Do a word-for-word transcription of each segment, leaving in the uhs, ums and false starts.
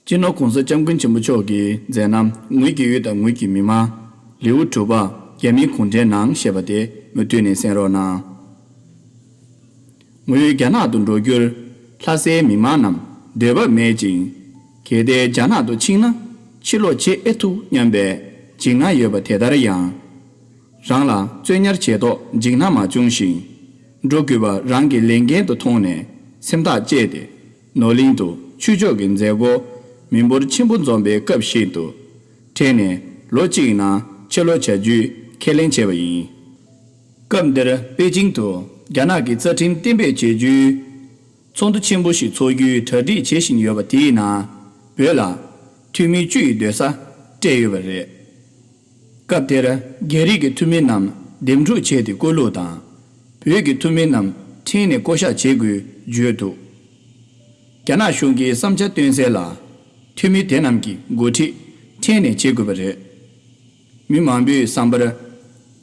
སྤྱི་ནོར་༸གོང་ས་༸སྐྱབས་མགོན་ཆེན་པོ་མཆོག་གི་མཛད་རྣམ་ངོས་ཀྱི་ཡུལ་དང་ངོས་ཀྱི་མི་མང་། ལེའུ་དྲུག་པ། རྒྱ་མིའི་གུང་ཁྲན་ནང་ཞེས་པ་དེ་མུ་མཐུད་ནས་གསན་རོགས་གནང་། ངོས་རྒྱ་ནག་ཏུ་འགྲོ་རྒྱུར་ལྷ་སའི་མི་མང་རྣམས་འདོད་པ་མེད་ཅིང་། གལ་ཏེ་རྒྱ་ནག་ཏུ་ཕྱིན་ན་ཕྱིར་ལོག་བྱེད་ཨེ་ཐུབ་སྙམ་པའི་འཇིགས་སྣང་ཡོད་པ་དེ་ལྟར་ཡང་། རང་ལ་བཙོན་ཉར་བྱས་ཐོག་འཇིགས་སྣང་མ་བྱུང་ཞིང་། འགྲོ་དགོས་པ་རང་གི་ལས་འགན་དུ་མཐོང་ནས་སེམས་ཐག་བཅད་དེ། ནོར་གླིང་དུ་ཆོས་ཕྱོགས་ཀྱི་མཛད་སྒོ་མི་འབོར་ཆེན་པོ་འཛོམས་པའི་སྐབས་ཤིག་ཏུ་ཁྲིད་ནས་ལོ་གཅིག་ནང་ཕྱིར་ལོག་བྱ་རྒྱུའི་ཁས་ལེན་བྱས་པ་ཡིན། སྐབས་འདིར་པེ་ཅིང་དུ་རྒྱ་ནག་གི་རྩ་ཁྲིམས་གཏན་འབེབས་བྱེད་རྒྱུའི་ཚོགས་འདུ་ཆེན་པོ་ཞིག་འཚོགས་རྒྱུའི་གྲ་སྒྲིག་བྱེད་བཞིན་ཡོད་པ་དེའི་ནང་བོད་ལ་འཐུས་མི་བཅུ་ཡི་སྡོད་ས་སྤྲད་ཡོད་པ་རེད། སྐབས་དེར་རྒྱ་རིགས་ཀྱི་འཐུས་མི་རྣམས་འདེམས་སྒྲུག་བྱས་ཏེ་བསྐོ་ལུགས་དང་། བོད་ཀྱི་འཐུས་མི་རྣམས་ཁྲིད་ནས་བསྐོ་གཞག་བྱེད་དགོས་བརྗོད་འདུག་རྒྱ་ནག་གཞུང་གིས་བསམ་འཆར་བཏོན་གསལ་ལ། འཐུས་མི་དེ་རྣམས་ཀྱི་འགོ་ཁྲིད་ཁྲིད་ནས་བྱེད་དགོས་པ་རེད། མི་མང་པོའི་བསམ་པར།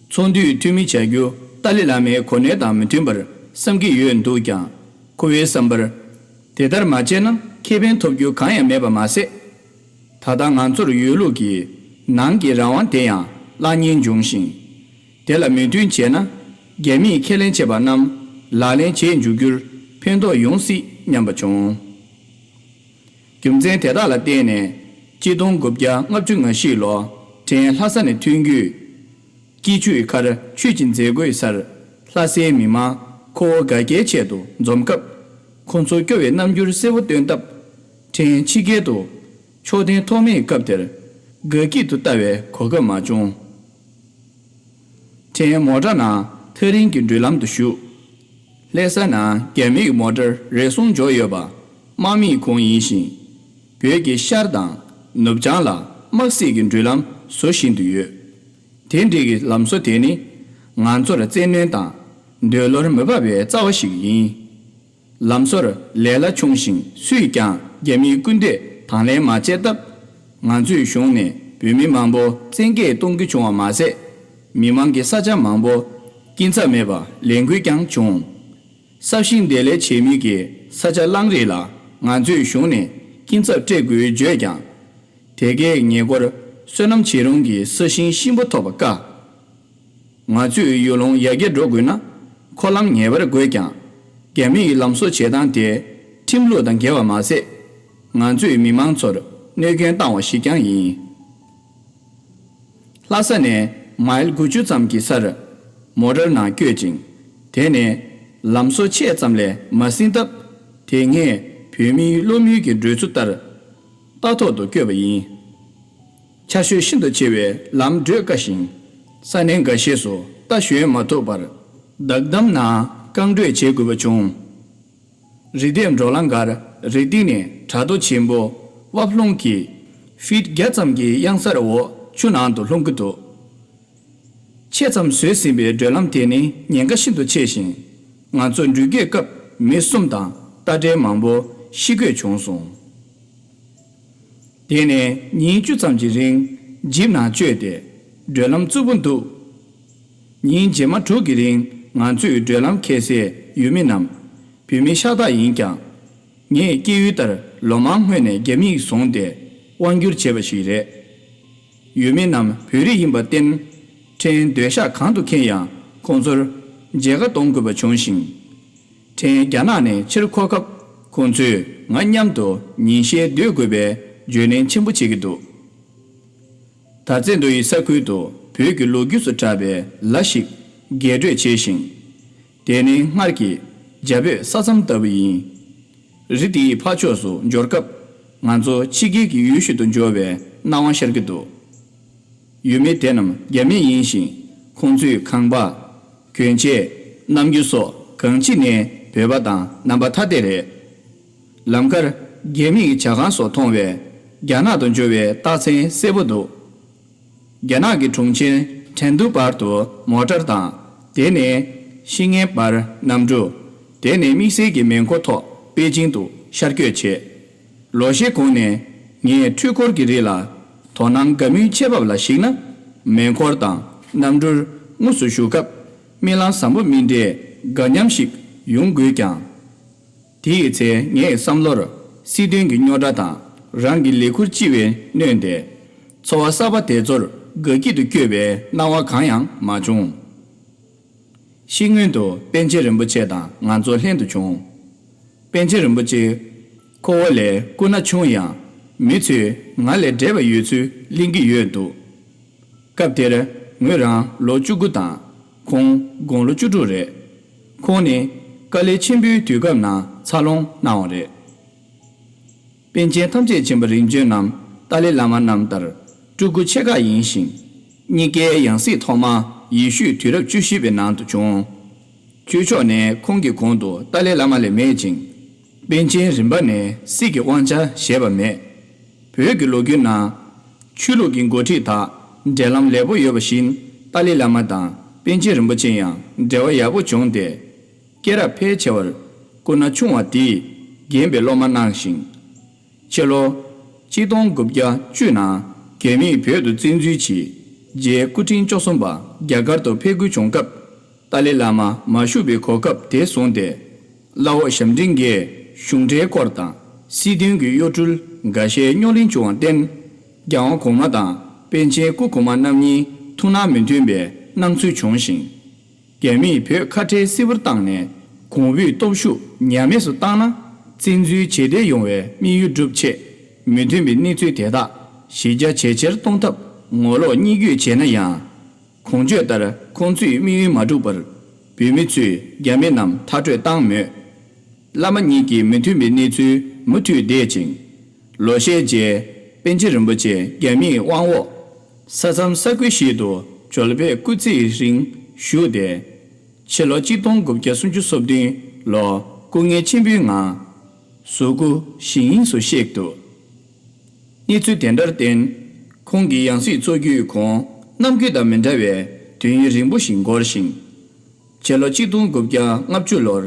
ཚོགས་འདུའི་འཐུས་མི་བྱ་རྒྱུ་ཏཱ་ལའི་བླ་མའི་གོ་གནས་དང་མི་མཐུན་པར་བསམ་གྱི་ཡོད་འདུག་ཀྱང་། ཁོ་བོའི་བསམ་པར། དེ་ལྟར་མ་བྱས་ན་ཁེ་ཕན་ཐོབ་རྒྱུ་གང་ཡང་མེད་པ་མ་ཟད། ད་ལྟ་ང་ཚོར་ཡོད་ལུགས་ཀྱི་ནང་གི་རང་དབང་དེ་ཡང་བརླག་ཉེན་འབྱུང་ཞིང་། དེ་ལ་མོས་མཐུན་བྱས་ན་རྒྱ་མིས་ཁས་ལེན་བྱས་པ་རྣམས་ལག་ལེན་བྱེད་འཇུག་རྒྱུར་ཕན་ཐོགས་ཡོང་སྲིད་སྙམ་པ་བྱུང་། རྒྱུ་མཚན་དེ་དག་ལ་བརྟེན་ནས་གཅིག་སྟོང་དགུ་བརྒྱ་ལྔ་བཅུ་ང་བཞི་ལོ་ཕྲན་ལྷ་ས་ནས་ཐོན་དུས། སྐྱིད་ཆུའི་ཁར་ཆོས་ཀྱི་མཛད་སྒོའི་སར་ལྷ་སའི་མི་མང་ཁོ་བོ་དགའ་སྐྱེལ་ཆེད་དུ་འཛོམས་སྐབས། ཁོང་ཚོ་སྐྱོ་བའི་རྣམ་འགྱུར་གསལ་བོ་སྟོན་སྟབས། ཕྲན་ཕྱི་རྒྱལ་དུ་མཆོད་རྟེན་ཐོགས་མེད་སྐབས་དེར་དགའ་སྐྱིད་དུ་ལྟ་བའི་གོ་སྐབས་མ་བྱུང་། ཕྲན་མོ་ཊ་ནང་ཐག་རིང་གི་འགྲུལ་ལམ་དུ་ཞུགས། ལྷ་ས་ནང་རྒྱ་མིའི་མོ་ཊ་རེ་ཟུང་འབྱོར་ཡོད་པ་དམག་མིའི་ཁོངས་ཡིན་ཞིང་། བོད་ཀྱི་ཤར་དང་ནུབ་བྱང་ལ་དམག་སྲིད་ཀྱི་འགྲུལ་ལམ་བཟོ་བཞིན་དུ་ཡོད། དེ་འདྲའི་ལམ་བཟོ་དེ་ནི་ང་ཚོར་བཙན་གནོན་དང་འདོད་བློར་མི་འབབ་པའི་རྩ་བ་ཞིག་ཡིན། ལམ་བཟོར་ལས་སླ་ཆུང་ཞིང་སུས་ཀྱང་རྒྱ་མིའི་སྐུལ་འདེད་དང་ལེན་མ་བྱས་སྟབས། ང་ཚོའི་གཞུང་ནས་བོད་མི་མང་པོ་བཙན་གྱིས་གཏོང་རྒྱུ་བྱུང་བ་མ་ཟད། མི་མང་གི་ས་ཆ་མང་པོ་སྐྱིན་ཚབ་མེད་པར་ལེན་དགོས་ཀྱང་བྱུང་། ས་ཞིང་འདེབས་ལས་བྱེད་མི་གི་ས་ཆ་གླང་རི་ལ་ང་ཚོའི་གཞུང་ནས་སྐྱིན་ཚབ་སྤྲད་དགོས་བརྗོད་ཀྱང་། དེ་གའི་ཉེ་འཁོར་བསོད་ནམས་བྱེད་རུང་གི་ས་ཞིང་གཤིན་པོ་ཐོབ་པ་དཀའ། ང་ཚོས་ཡུལ་ལུང་ཡར་རྒྱས་འགྲོ་དགོས་ན་ཁོ་ལམ་ངེས་པར་དགོས་ཀྱང་། རྒྱ་མིའི་ལམ་བཟོ་བྱེད་སྟངས་དེ་ཁྲིམས་ལུགས་དང་འགལ་བ་མ་ཟད། ང་ཚོའི་མི་མང་ཚོར་གནོད་སྐྱོན་བཏང་བ་ཞིག་ཀྱང་ཡིན། ལྷ་ས་ནས་མའིལ་དགུ་བཅུ་ཙམ་གྱི་སར་མོ་ཊར་ནང་བསྐྱོད་ཅིང་། དེ་ནས་ལམ་བཟོ་ཆས་ཙམ་ལས་མ་ཟིན་སྟབས། དེ་སྔའི་བོད་མིའི་བློ་མོས་ཀྱི་གྲོས་ཚུལ་ལྟར། རྟ་ཐོག་ཏུ་བསྐྱོད་པ་ཡིན། ཆར་ཞོད་ཤིན་ཏུ་ཆེ་བས་ལམ་བགྲོད་དཀའ་ཞིང་། ས་གནས་འགའ་ཤས་སུ་རྟ་ཞོན་མ་ཐུབ་པར། བདག་འདམ་ནང་རྐང་བགྲོད་བྱེད་དགོས་པ་བྱུང་། རི་ལྡེབས་འགྲོ་ལམ་འགར་རི་སྟེང་ནས་བྲག་རྡོ་ཆེན་པོ་བབ་ལྷུང་གིས་ཕིཊ་བརྒྱ་ཙམ་གྱི་གཡང་གཟར་འོག་ཆུ་ནང་དུ་ལྷུང་གི་འདུག་ཆེ་ཙམ་བཟོས་ཟིན་པའི་བགྲོད་ལམ་དེ་ནི་ཉེན་ཁ་ཤིན་ཏུ་ཆེ་ཞིང་། ང་ཚོ་འགྲུལ་སྐྱོད་སྐབས་མི་གསུམ་དང་རྟ་དྲེལ་མང་པོ་ཤི་དགོས་བྱུང་སོང་། དེ་ནས་ཉིན་བཅུ་ཙམ་གྱི་རིང་ཇིབ་ནང་བཅོས་ཏེ་བགྲོད་ལམ་རྩུབ་པོ་འདུག་ཉིན་རྗེས་མ་དྲུག་གི་རིང་ང་ཚོས་བགྲོད་ལམ་འཁེལ་སའི་ཡུལ་མི་རྣམས་བོད་མི་ཤ་སྟག་ཡིན་ཀྱང་། ངས་སྐྱེས་ཡུལ་ལྟར་ལོ་མང་སྔོན་ནས་རྒྱ་མིས་བཟུང་སྟེ་དབང་བསྒྱུར་བྱས་པ་ཞིག་རེད། ཡུལ་མི་རྣམས་བོད་རིགས་ཡིན་པར་བརྟེན། ཕྲན་སྡོད་ཤག་གང་དུ་འཁེལ་ཡང་ཁོང་ཚོར་མཇལ་ཁ་གཏོང་དགོས་པ་བྱུང་ཞིང་། ཕྲན་རྒྱ་ནག་ནས་ཕྱིར་འཁོར་སྐབས་ཁོང་ཚོས་ང་མཉམ་དུ་ཉིན་ཤས་སྡོད་དགོས་པའི་བརྗོད་ལེན་ཆེན་པོ་བྱེད་ཀྱི་འདུག་དར་རྩེ་མདོ་ཡི་ས་ཁུལ་དུ་བོད་ཀྱི་ལོ་རྒྱུས་སུ་གྲགས་པའི་ལ་ཞིག་རྒྱས་སྤྲོས་བྱས་ཤིང་། དེ་ནི་སྔར་གྱི་རྒྱ་བོད་ས་མཚམས་ལྟ་བུ་ཡིན། རི་དེའི་ཕར་ཕྱོགས་སུ་འབྱོར་སྐབས་ང་ཚོ་ཕྱི་རྒྱལ་གྱི་ཡུལ་ཞིག་ཏུ་འབྱོར་བའི་སྣང་བ་ཤར་གྱི་འདུག་ཡུལ་མི་དེ་རྣམས་རྒྱ་མི་ཡིན་ཞིང་ཁོང་ཚོའི་ཁང་པ། གྱོན་ཆས། རྣམ་འགྱུར་སོགས་གང་ཅི་ནས་བོད་པ་དང་རྣམ་པ་ཐ་དད་རེད། ལམ་ཁར་རྒྱ་མིའི་ཇ་ཁང་སོགས་མཐོང་བས་རྒྱ་ནག་ཏུ་འབྱོར་བའི་རྟགས་མཚན་གསལ་པོ་འདུག་རྒྱ་ནག་གི་གྲོང་ཁྱེར་ཁྲེང་ཏུའུ་བར་དུ་མོ་ཊར་དང་། དེ་ནས་ཤིང་ངན་བར་གནམ་གྲུ། དེ་ནས་དམིགས་བསལ་གྱི་མེ་འཁོར་ཐོག་པེ་ཅིང་དུ་ཤར་བསྐྱོད་བྱས། ལོ་ཤས་གོང་ནས་ངས་འཕྲུལ་འཁོར་གྱི་རིགས་ལ་དོ་སྣང་དགའ་མོས་བྱས་པ་ལ་གཞིགས་ན། མེ་འཁོར་དང་གནམ་གྲུར་དངོས་སུ་ཞུགས་སྐབས་རྨི་ལམ་བཟང་པོ་མིན་འདྲའི་དགའ་ཉམས་ཤིག་ཡོང་དགོས་ཀྱང་། དེའི་ཚེ་ངའི་བསམ་བློར་སྲིད་དོན་གྱི་རྙོག་དྲ་དང་ རང་གི་ལས་ཁུར་ལྕི་བས་གནོན་ཏེ། འཚོ་བ་གསར་པ་དེ་ཚོར་དགའ་སྐྱིད་དུ་བསྐྱོད་པའི་སྣང་བ་གང་ཡང་མ་བྱུང་། ཤེས་སྔོན་དུ་པཎ་ཆེན་རིན་པོ་ཆེ་དང་ང་ཚོ་ལྷན་དུ་བྱུང་། པཎ་ཆེན་རིན་པོ་ཆེ་ཁོ་བོ་ལས་སྐུ་ན་ཆུང་ཡང་མི་ཚོས་ང་ལས་བགྲེས་པ་ཡོད་ཚུལ་གླེང་གི་ཡོད་འདུག། སྐབས་དེར་ངོས་རང་ལོ་བཅུ་དགུ་དང་ཁོང་དགུང་ལོ་བཅུ་དྲུག་རེད། ཁོང་ནི་དཀའ་ལས་ཆེན་པོའི་དུས་སྐབས་ནང་འཚར་ལོངས་གནང་བ་རེད། པཎ་ཆེན་ཐམས་ཅད་མཁྱེན་པ་རིམ་བྱོན་རྣམས་ཏཱ་ལའི་བླ་མ་རྣམས་ལྟར་སྤྲུལ་སྐུ་ཆེ་ཁག་ཡིན་ཞིང་། གཉིས་ཀའི་ཡང་སྲིད་ཐོག་མ་ཡེ་ཤུས་དུས་རབས་བཅུ་བཞི་པའི་ནང་དུ་བྱུང་། ཆོས་ཕྱོགས་ནས་ཁོང་གི་གོང་དུ་ཏཱ་ལའི་བླ་མ་ལས་མེད་ཅིང་། པཎ་ཆེན་རིམ་པ་ནས་སྲིད་ཀྱི་དབང་ཆ་བཞེས་པ་མེད། བོད་ཀྱི་ལོ་རྒྱུས་ནང་། ཆོས་ལུགས་ཀྱི་འགོ་ཁྲིད་དག་འབྲེལ་ལམ་ལེགས་པོ་ཡོད་པ་བཞིན་ཏཱ་ལའི་བླ་མ་དང་པཎ་ཆེན་རིན་པོ་ཆེ་ཡང་འབྲེལ་བ་ཡག་པོ་བྱུང་སྟེ། སྐྱེས་རབས་ཕལ་ཆེ་བར་སྐུ་ན་ཆུང་བ་དེས་རྒན་པའི་སློབ་མ་གནང་ཞིང་། ཕྱི་ལོ་ཆིག་སྟོང་དགུ་བརྒྱ་བཅུ་ནང་རྒྱ་མིས་བོད་དུ་བཙན་འཛུལ་གྱིས་རྗེ་སྐུ་ཕྲེང་བཅུ་གསུམ་པ་རྒྱ་གར་དུ་ཕེབས་སྐུལ་བྱུང་སྐབས། ཏཱ་ལའི་བླ་མ་མ་བཞུགས་པའི་གོ་སྐབས་དེ་བཟུང་སྟེ། བླ་འོག་ཞབས་འབྲིང་གིས་གཞུང་འབྲེལ་སྐོར་དང་སྲིད་དོན་གྱི་གཡོ་འཕྲུལ་འགའ་ཤས་རྙོག་གླེང་བྱུང་བར་བརྟེན། རྒྱལ་དབང་གོང་མ་དང་པཎ་ཆེན་སྐུ་གོང་མ་རྣམ་གཉིས་ཐུགས་སྣང་མི་མཐུན་པའི་སྣང་ཚུལ་བྱུང་ཞིང་། རྒྱ་མིས་བོད་ཁ་བྲལ་སིལ་བུར་བཏང་ནས་གོང་བུའི་སྟོབས་ཤུགས་ཉམས་དམས་སུ་བཏང་ན། བཙན་འཛུལ་ཇེ་བདེ་ཡོང་བའི་དམིགས་ཡུལ་བསྒྲུབ་ཆེད་མི་མཐུན་པའི་གནས་ཚུལ་དེ་དག་གཞི་རྒྱ་ཇེ་ཆེར་གཏོང་ཐབས་ངོ་ལོག་གཉིས་བརྒྱུད་བྱས་ན་ཡང་། གོང་བརྗོད་ལྟར་ཁོང་ཚོས་དམིགས་ཡུལ་མ་འགྲུབ་པར། བོད་མི་ཚོས་རྒྱ་མི་རྣམས་མཐར་སྐྲོད་བཏང་མོད། བླ་མ་གཉིས་ཀྱི་མི་མཐུན་པའི་གནས་ཚུལ་མུ་མཐུད་འདས་ཅིང་། ལོ་ཤས་རྗེས་པཎ་ཆེན་རིན་པོ་ཆེ་རྒྱ་མིའི་དབང་འོག་ས་མཚམས་ས་ཁུལ་ཞིག་ཏུ་བྱོལ་བའི་སྐུ་ཚེའི་རིང་བཞུགས་ཏེ། ཕྱི་ལོ་ཆིག་སྟོང་དགུ་བརྒྱ་སུམ་ཅུ་སོ་བདུན་ལོ་སྐུ་ངལ་ཆེན་པོའི་ངང་གཟུགས་སྐུ་ཞི་དབྱིངས་སུ་གཤེགས་འདུག། གནས་ཚུལ་དེ་འདྲར་བརྟེན། ཁོང་གི་ཡང་སྲིད་འཚོལ་རྒྱུའི་གོང་གནམ་དགུན་དང་མི་འདྲ་བའི་དུས་ཡུན་རིང་པོ་ཞིག་འགོར་ཞིང་། ཕྱི་ལོ་ཆིག་སྟོང་དགུ་བརྒྱ་ལྔ་བཅུ་ལོར་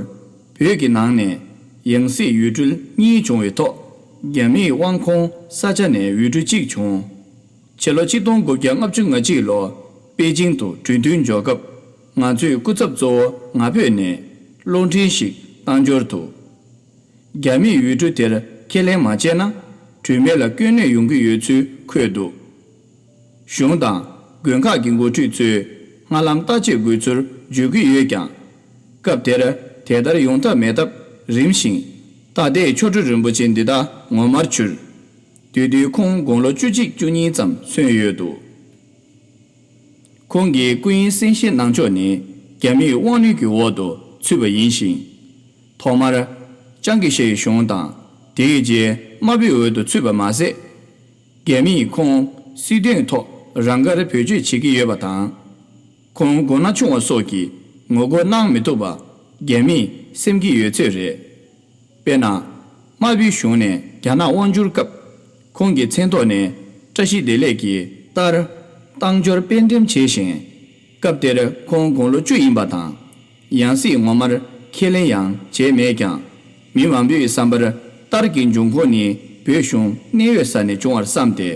བོད་ཀྱི་ནང་ནས་ཡང་སྲིད་འོས་འཕྲུལ་གཉིས་བྱུང་བའི་ཐོག་རྒྱ་མིའི་དབང་ཁོངས་ས་ཆ་ནས་འོས་འཕྲུལ་གཅིག་བྱུང་། ཕྱི་ལོ་ཆིག་སྟོང་དགུ་བརྒྱ་ལྔ་བཅུ་ང་གཅིག་ལོ་པེ་ཅིང་དུ་གྲོས་མཐུན་འཇོག་སྐབས། ང་ཚོས་སྐུ་ཚབ་གཙོ་བོ་ང་ཕོད་ནས་གློག་འཕྲིན་ཞིག་བཏང་འབྱོར་འདུག། རྒྱ་མིས་འོས་འཕྲུལ་དེར་ཁས་ལེན་མ་བྱས་ན། གྲོས་མོལ་ལ་སྐྱོན་གནོད་ཡོང་གི་ཡོད་ཚུལ་འཁོད་འདུག། གཞུང་དང་དགོན་ཁག་གི་འགོ་ཁྲིད་ཚོས་སྔ་ལམ་བརྟག་དཔྱད་དགོས་ཚུལ་བརྗོད་ཀྱི་ཡོད་ཀྱང་། སྐབས་དེར་དེ་ལྟར་ཡོང་ཐབས་མེད་སྟབས་རིམ་བཞིན་ད་ལྟའི་ཆོ་འཕྲུལ་རིན་པོ་ཆེ་འདི་དག་ངོ་མར་གྱུར། དེ་དུས་ཁོང་དགུང་ལོ་བཅུ་གཅིག་བཅུ་གཉིས་ཙམ་སོན་ཡོད་འདུག། ཁོང་གི་སྐུ་ཡོན་གསན་བཞེས་གནང་ཕྱོགས་ནི་རྒྱ་མིའི་དབང་ལུང་གི་འོག་ཏུ་ཚུད་པ་ཡིན་ཞིང་། ཐོག་མར་ཅང་ཀི་ཤེའི་གཞུང་དང་དེའི་རྗེས་དམར་པོའི་འོག་ཏུ་ཚུད་པ་མ་ཟད། རྒྱ་མིས་ཁོང་སྲིད་དོན་ཐོག་རང་དགར་བེད་སྤྱོད་བྱེད་ཀྱི་ཡོད་པ་དང་། ཁོང་མགོ་ནག་ཆུང་བ་སོགས་ཀྱིས་ངོ་རྒོལ་གནང་མི་ཐུབ་པ་རྒྱ་མིས་སེམས་ཀྱི་ཡོད་ཚོད་རེད། དཔེར་ན། དམར་པོའི་གཞུང་ནས་རྒྱ་ནག་དབང་བསྒྱུར་སྐབས། ཁོང་གི་མཚན་ཐོག་ནས་བཀྲ་ཤིས་བདེ་ལེགས་ཀྱི་རྟར་བཏང་འབྱོར་དཔེ་འགྲེམས་བྱས་ཤིང་། སྐབས་དེར་ཁོང་དགུང་ལོ་བཅུ་ཡིན་པ་དང་། ཡང་སྲིད་ངོ་མར་ཁས་ལེན་ཡང་བྱས་མེད་ཀྱང་། མི་མང་པོའི་བསམ་པར་རྟར་གྱི་འབྱུང་ཁུངས་ནི་བོད་གཞུང་གནད་ཡོད་ས་ནས་བྱུང་བར་བསམ་སྟེ་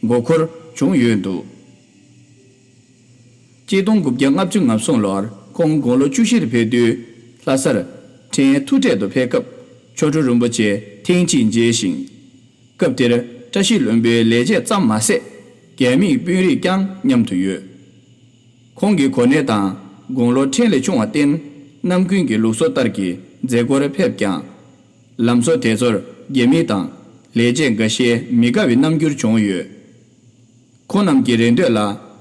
མགོ་འཁོར་བྱུང་ཡོད་འདུག། ཆིག་སྟོང་དགུ་བརྒྱ་ལྔ་བཅུ་ང་གསུམ་ལོར་ཁོང་དགུང་ལོ་བཅུ་བཞིར་ཕེབས་དུས་ལྷ་སར་ཕྲན་ཐུག་འཕྲད་དུ་ཕེབས་སྐབས་ཆོ་འཕྲུལ་རིན་པོ་ཆེ་ཐེངས་གཅིག་མཇལ་ཞིང་། སྐབས་དེར་བཀྲ་ཤིས་ལྷུན་པོའི་ལས་བྱེད་ཙམ་མ་ཟད་རྒྱ་མིའི་དཔོན་རིགས་ཀྱང་མཉམ་དུ་ཡོད། ཁོང་གི་གོ་གནས་དང་དགུང་ལོ་ཕྲན་ལས་ཆུང་བར་བརྟེན་ནམ་རྒྱུན་གྱི་ལུགས་སྲོལ་ལྟར་གྱི་མཛད་སྒོར་ཕེབས་ཀྱང་། ལམ་བཟོ་དེ་ཚོར་རྒྱ་མི་དང་ལས་བྱེད་འགའ་ཤས་མི་དགའ་བའི་རྣམ་འགྱུར་བྱུང་ཡོད། ཁོང་རྣམས་ཀྱི་རེ་འདོད་ལ་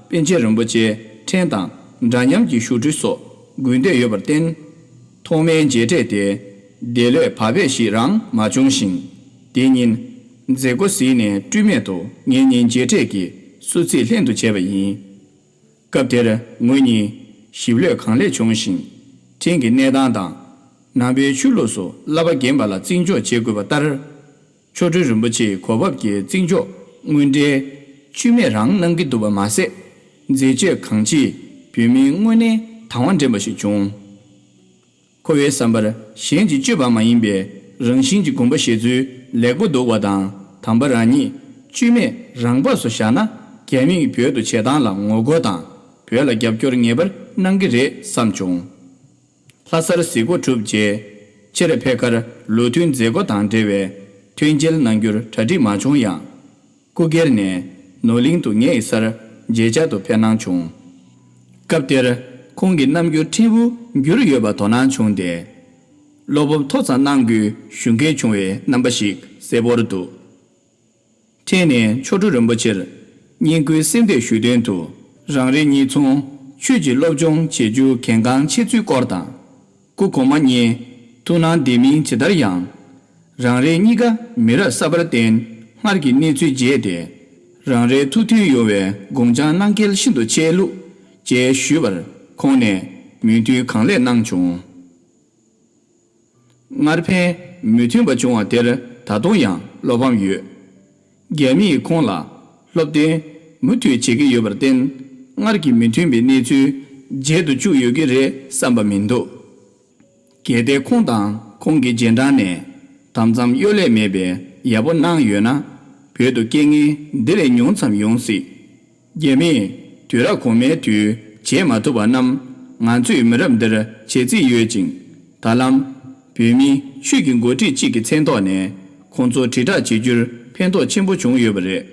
པཎ་ཆེན་རིན་པོ་ཆེ་ཕྲན་དང་འདྲ་མཉམ་གྱི་བཞུགས་ཁྲི་སོགས་དགོས་འདོད་ཡོད་པར་བརྟེན། ཐོག་མའི་མཇལ་འཕྲད་དེ་འདས་ལོས་བག་ཕེབས་ཤིག་རང་མ་བྱུང་ཞིང་། དེ་ཉིན་མཛད་སྒོ་གཟིགས་ནས་སྤྲོས་མེད་དུ་ངེད་གཉིས་མཇལ་འཕྲད་ཀྱི་བསུ་ཚིགས་ལྷན་དུ་བྱས་པ་ཡིན། སྐབས་དེར་ངོ་གཉིས་ཞིབ་ལྷོད་གང་ལེགས་བྱུང་ཞིང་། ཕྲན་གྱི་གནས་སྟངས་དང་། ནང་པའི་ཆོས་ལུགས་སུ་བསླབ་པ་རྒན་པ་ལ་བརྩི་འཇོག་བྱེད་དགོས་པ་ལྟར། ཆོ་འཕྲུལ་རིན་པོ་ཆེའི་གོ་བབ་ཀྱི་བརྩི་འཇོག་དངོས་འབྲེལ་སྤྱོད་མེད་རང་གནང་གི་འདུག་པ་མ་ཟད། མཛད་སྤྱོད་གང་ཅིས་བོད་མིའི་དངོས་གནས་དང་བ་འདྲེན་པ་ཞིག་བྱུང་། ཁོ་བོའི་བསམ་པར་གཞན་གྱིས་སྤྱོད་པ་མ་ཡིན་པའི་རང་བཞིན་གྱི་དགོངས་པ་བཞེས་ཚུལ་ལེགས་པོ་འདུག་པ་དང་། དམ་པ་རང་ཉིད་སྤྱོད་མེད་རང་འབག་སུ་བཞག་ན། རྒྱ་མིས་བོད་དུ་བྱེད་སྟངས་ལ་ངོ་རྒོལ་དང་། བོད་ལ་རྒྱབ་སྐྱོར་ངེས་པར་གནང་གི་རེད་བསམ་བྱུང་། ལྷ་སར་གཟིགས་སྐོར་གྲུབ་རྗེས། ཕྱིར་ཕེབས་ཁར་ལོ་མཐུན་མཛད་སྒོ་དང་འབྲེལ་བའི་ ཐོན་སྐྱེད་གནང་རྒྱུར་གྲ་སྒྲིག་མ་བྱུང་ཡང་། སྐུ་སྒེར་ནས་ནོར་གླིང་དུ་ངེད་སར་མཇལ་བཅར་དུ་ཕེབས་གནང་བྱུང་། སྐབས་དེར་ཁོང་གི་རྣམ་འགྱུར་ཕྲན་བུ་འགྱུར་ཡོད་པ་དོ་སྣང་བྱུང་སྟེ། བློ་སྤོབས་མཐོ་ཙམ་གནང་དགོས་ཞུ་མཁན་བྱུང་བའི་རྣམ་པ་ཞིག་གསལ་པོར་འདུག། ཕྲན་ནས་མཆོག་སྤྲུལ་རིན་པོ་ཆེར་བསྙེན་བཀུར་གསོལ་འདེབས་ཞུ་དོན་དུ། རང་རེ་གཉིས་ཚོང་ཆོས་ཀྱི་སློབ་སྦྱོང་བྱེད་རྒྱུ་གལ་འགངས་ཆེ་ཚུལ་སྐོར་དང་། སྐུ་གོང་མ་གཉིས་ཐུགས་སྣང་ལྡན་མིན་ཇི་ལྟར་ཡང་། རང་རེ་གཉིས་ཀ་མི་རབས་གསར་པར་བརྟེན་སྔར་གྱི་གནས་ཚུལ་མཇལ་ཏེ། རང་རེ་ཐུགས་མཐུན་ཡོང་བའི་དགོངས་འཆར་གནང་གལ་ཤིན་ཏུ་ཆེ་ལུགས་ཅེས་ཞུས་པར་ཁོང་ནས་མོས་མཐུན་གང་ལེགས་གནང་བྱུང་། སྔར་ཕན་མི་མཐུན་པ་བྱུང་བ་དེར་ད་དུང་ཡང་བློ་ཕམ་ཡོད། རྒྱ་མིས་ཁོང་ལ་སློབ་སྟོན་མུ་མཐུད་བྱེད་ཀྱི་ཡོད་པར་བརྟེན། སྔར་གྱི་མི་མཐུན་པའི་གནས་ཚུལ་མཇལ་དུ་བཅུག་ཡོད་ཀྱི་རེད་བསམ་པ་མི་འདུག། གལ་ཏེ་ཁོང་དང་ཁོང་གི་རྗེས་འབྲང་ནས་དམ་ཙམ་གཡོ་ལས་མེད་པའི་ཡག་པོ་གནང་ཡོད་ན། བོད་དུ་རྐྱེན་ངན་འདི་ལས་ཉུང་ཙམ་ཡོང་སྲིད། རྒྱ་མིས་དུས་རབས་གོང་མའི་དུས་བྱེད་མ་ཐུབ་པ་རྣམས་ང་ཚོས་མི་རབས་འདིར་བྱེད་རྩིས་ཡོད་ཅིང་། ད་ལམ་བོད་མི་ཆོས་ཀྱི་འགོ་ཁྲིད་ཅིག་གི་མཚན་ཐོག་ནས་ཁོང་ཚོ་དྲིལ་བསྒྲགས་བྱེད་རྒྱུར་ཕན་ཐོགས་ཆེན་པོ་བྱུང་ཡོད་པ་རེད།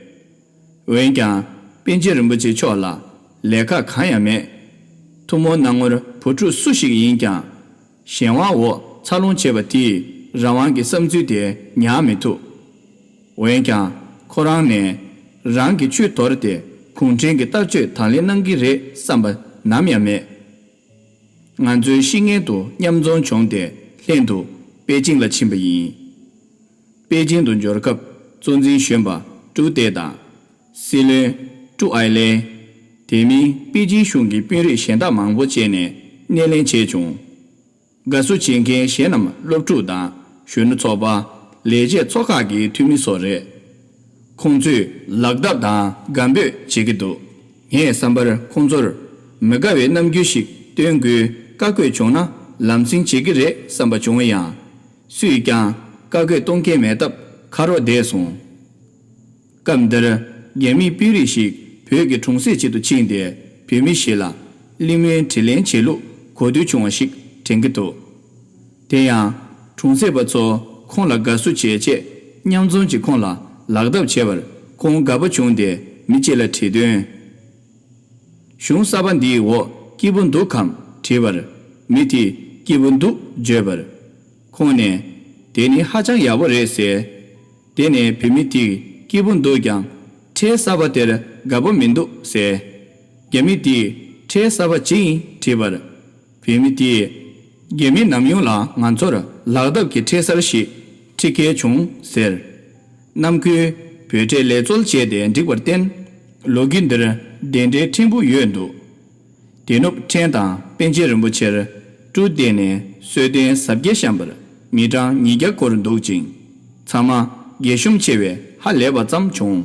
འོན་ཀྱང་པཎ་ཆེན་རིན་པོ་ཆེ་མཆོག་ལ་ལས་ཀ་གང་ཡང་མེད། ཐུན་མོང་སྣང་ངོར་བུ་ཕྲུག་སུ་ཞིག་ཡིན་ཀྱང་། གཞན་དབང་འོག་འཚར་ལོངས་བྱས་པ་དེས་རང་དབང་གི་བསམ་ཚུལ་དེ་ཉར་མི་ཐུབ། འོན་ཀྱང་ཁོ་རང་ནས་རང་གི་ཆོས་དོར་ཏེ་གུང་ཁྲན་གྱི་ལྟ་སྤྱོད་དང་ལེན་གནང་གི་རེད་བསམ་པ་ནམ་ཡང་མེད། ང་ཚོའི་བཤེས་གཉེན་དུ་མཉམ་འཛོམས་བྱུང་སྟེ་ལྷན་དུ་པེ་ཅིང་ལ་ཕྱིན་པ་ཡིན། པེ་ཅིང་དུ་འབྱོར་སྐབས་གཙོ་འཛིན་གཞོན་པ་ཀྲུའུ་ཏེ་དང་། སྲིད་བློན་ཀྲུའུ་ཨའི་ལེ། དེ་མིན་པེ་ཅིང་གཞུང་གི་དཔོན་རིགས་གཞན་དག་མང་པོ་བཅས་ནས་སྣེ་ལེན་བྱས་བྱུང་། དགའ་བསུ་བྱེད་མཁན་གཞན་རྣམས་སློབ་ཕྲུག་དང་གཞོན་ནུ་ཚོགས་པ། ལས་བྱེད་ཚོགས་ཁག་གི་འཐུས་མི་སོགས་རེད། ཁོང་ཚོས་ལག་བརྡབ་དང་དགའ་འབོད་བྱེད་ཀྱི་འདུག། ངའི་བསམ་པར་ཁོང་ཚོར་མི་དགའ་བའི་རྣམ་འགྱུར་ཞིག་སྟོན་དགོས་བཀའ་བཀོད་བྱུང་ན་ལམ་སེང་བྱེད་ཀྱི་རེད་བསམ་པ་བྱུང་ཡང་། སུས་ཀྱང་བཀའ་བཀོད་གཏོང་མཁན་མེད་སྟབས་ཁ་རོག་བསྡད་སོང་། སྐབས་འདིར་རྒྱ་མིའི་དཔོན་རིགས་ཤིག་བོད་ཀྱི་གྲོང་གསེབ་ཅིག་ཏུ་ཕྱིན་ཏེ་བོད་མི་ཞིག་ལ་གླེང་མོལ་དྲིས་ལན་བྱེད་ལུགས་གོ་ཐོས་བྱུང་བ་ཞིག་དྲན་གྱི་འདུག། དེ་ཡང་གྲོང་གསེབ་པ་ཚོ་ཁོང་ལ་དགའ་བསུ་བྱས་རྗེས་མཉམ་འཛོམས་ཀྱིས་ཁོང་ལ་ལག་བརྡབ་བྱས་པར་ཁོང་དགའ་པོ་བྱུང་སྟེ་མི་གཅིག་ལ་དྲིས་དོན། གཞུང་གསར་པ་འདིའི་འོག་སྐྱིད་པོ་འདུག་གམ་དྲིས་པར། མི་དེས་སྐྱིད་པོ་འདུག་བརྗོད་པར། ཁོང་ནས་དེ་ནི་ཧ་ཅང་ཡག་པོ་རེད་ཟེར། དེ་ནས་བུད་མེད་དེས་སྐྱིད་པོ་འདུག་ཀྱང་ཁྲལ་གསར་པ་དེར་དགའ་པོ་མི་འདུག་ཟེར། རྒྱ་མི་དེས་ཁྲལ་གསར་པ་ཇི་ཡིན་དྲིས་པར། བུད་མེད་དེས་རྒྱ་མི་ནམ་ཡོང་ལ་ང་ཚོར་ལག་བརྡབ་ཀྱི་ཁྲལ་གསར་ཞིག་ཁྲིད་གལ་བྱུང་ཟེར། ནམ་ཁུལ་བོད་ཁྲལ་ལས་རྩོལ་བྱས་ཏེ་འགྲིག་པར་བརྟེན། ལོ་རྒྱུས་འདིར་གདན་འདྲེན་ཕྲན་བུ་ཡོད་འདུག། དེ་ནུབ་ཕྲན་དང་པཎ་ཆེན་རིན་པོ་ཆེར་ཀྲུའུ་ཏེ་ནས་གསོལ་སྟོན་གཟབ་རྒྱས་བཤམས་པར་མི་གྲངས་ཉིས་བརྒྱ་སྐོར་འདུག་ཅིང་། ཚང་མ་རྒྱས་ཤོམ་ཆེ་བས་ཧ་ལས་པ་ཙམ་བྱུང་།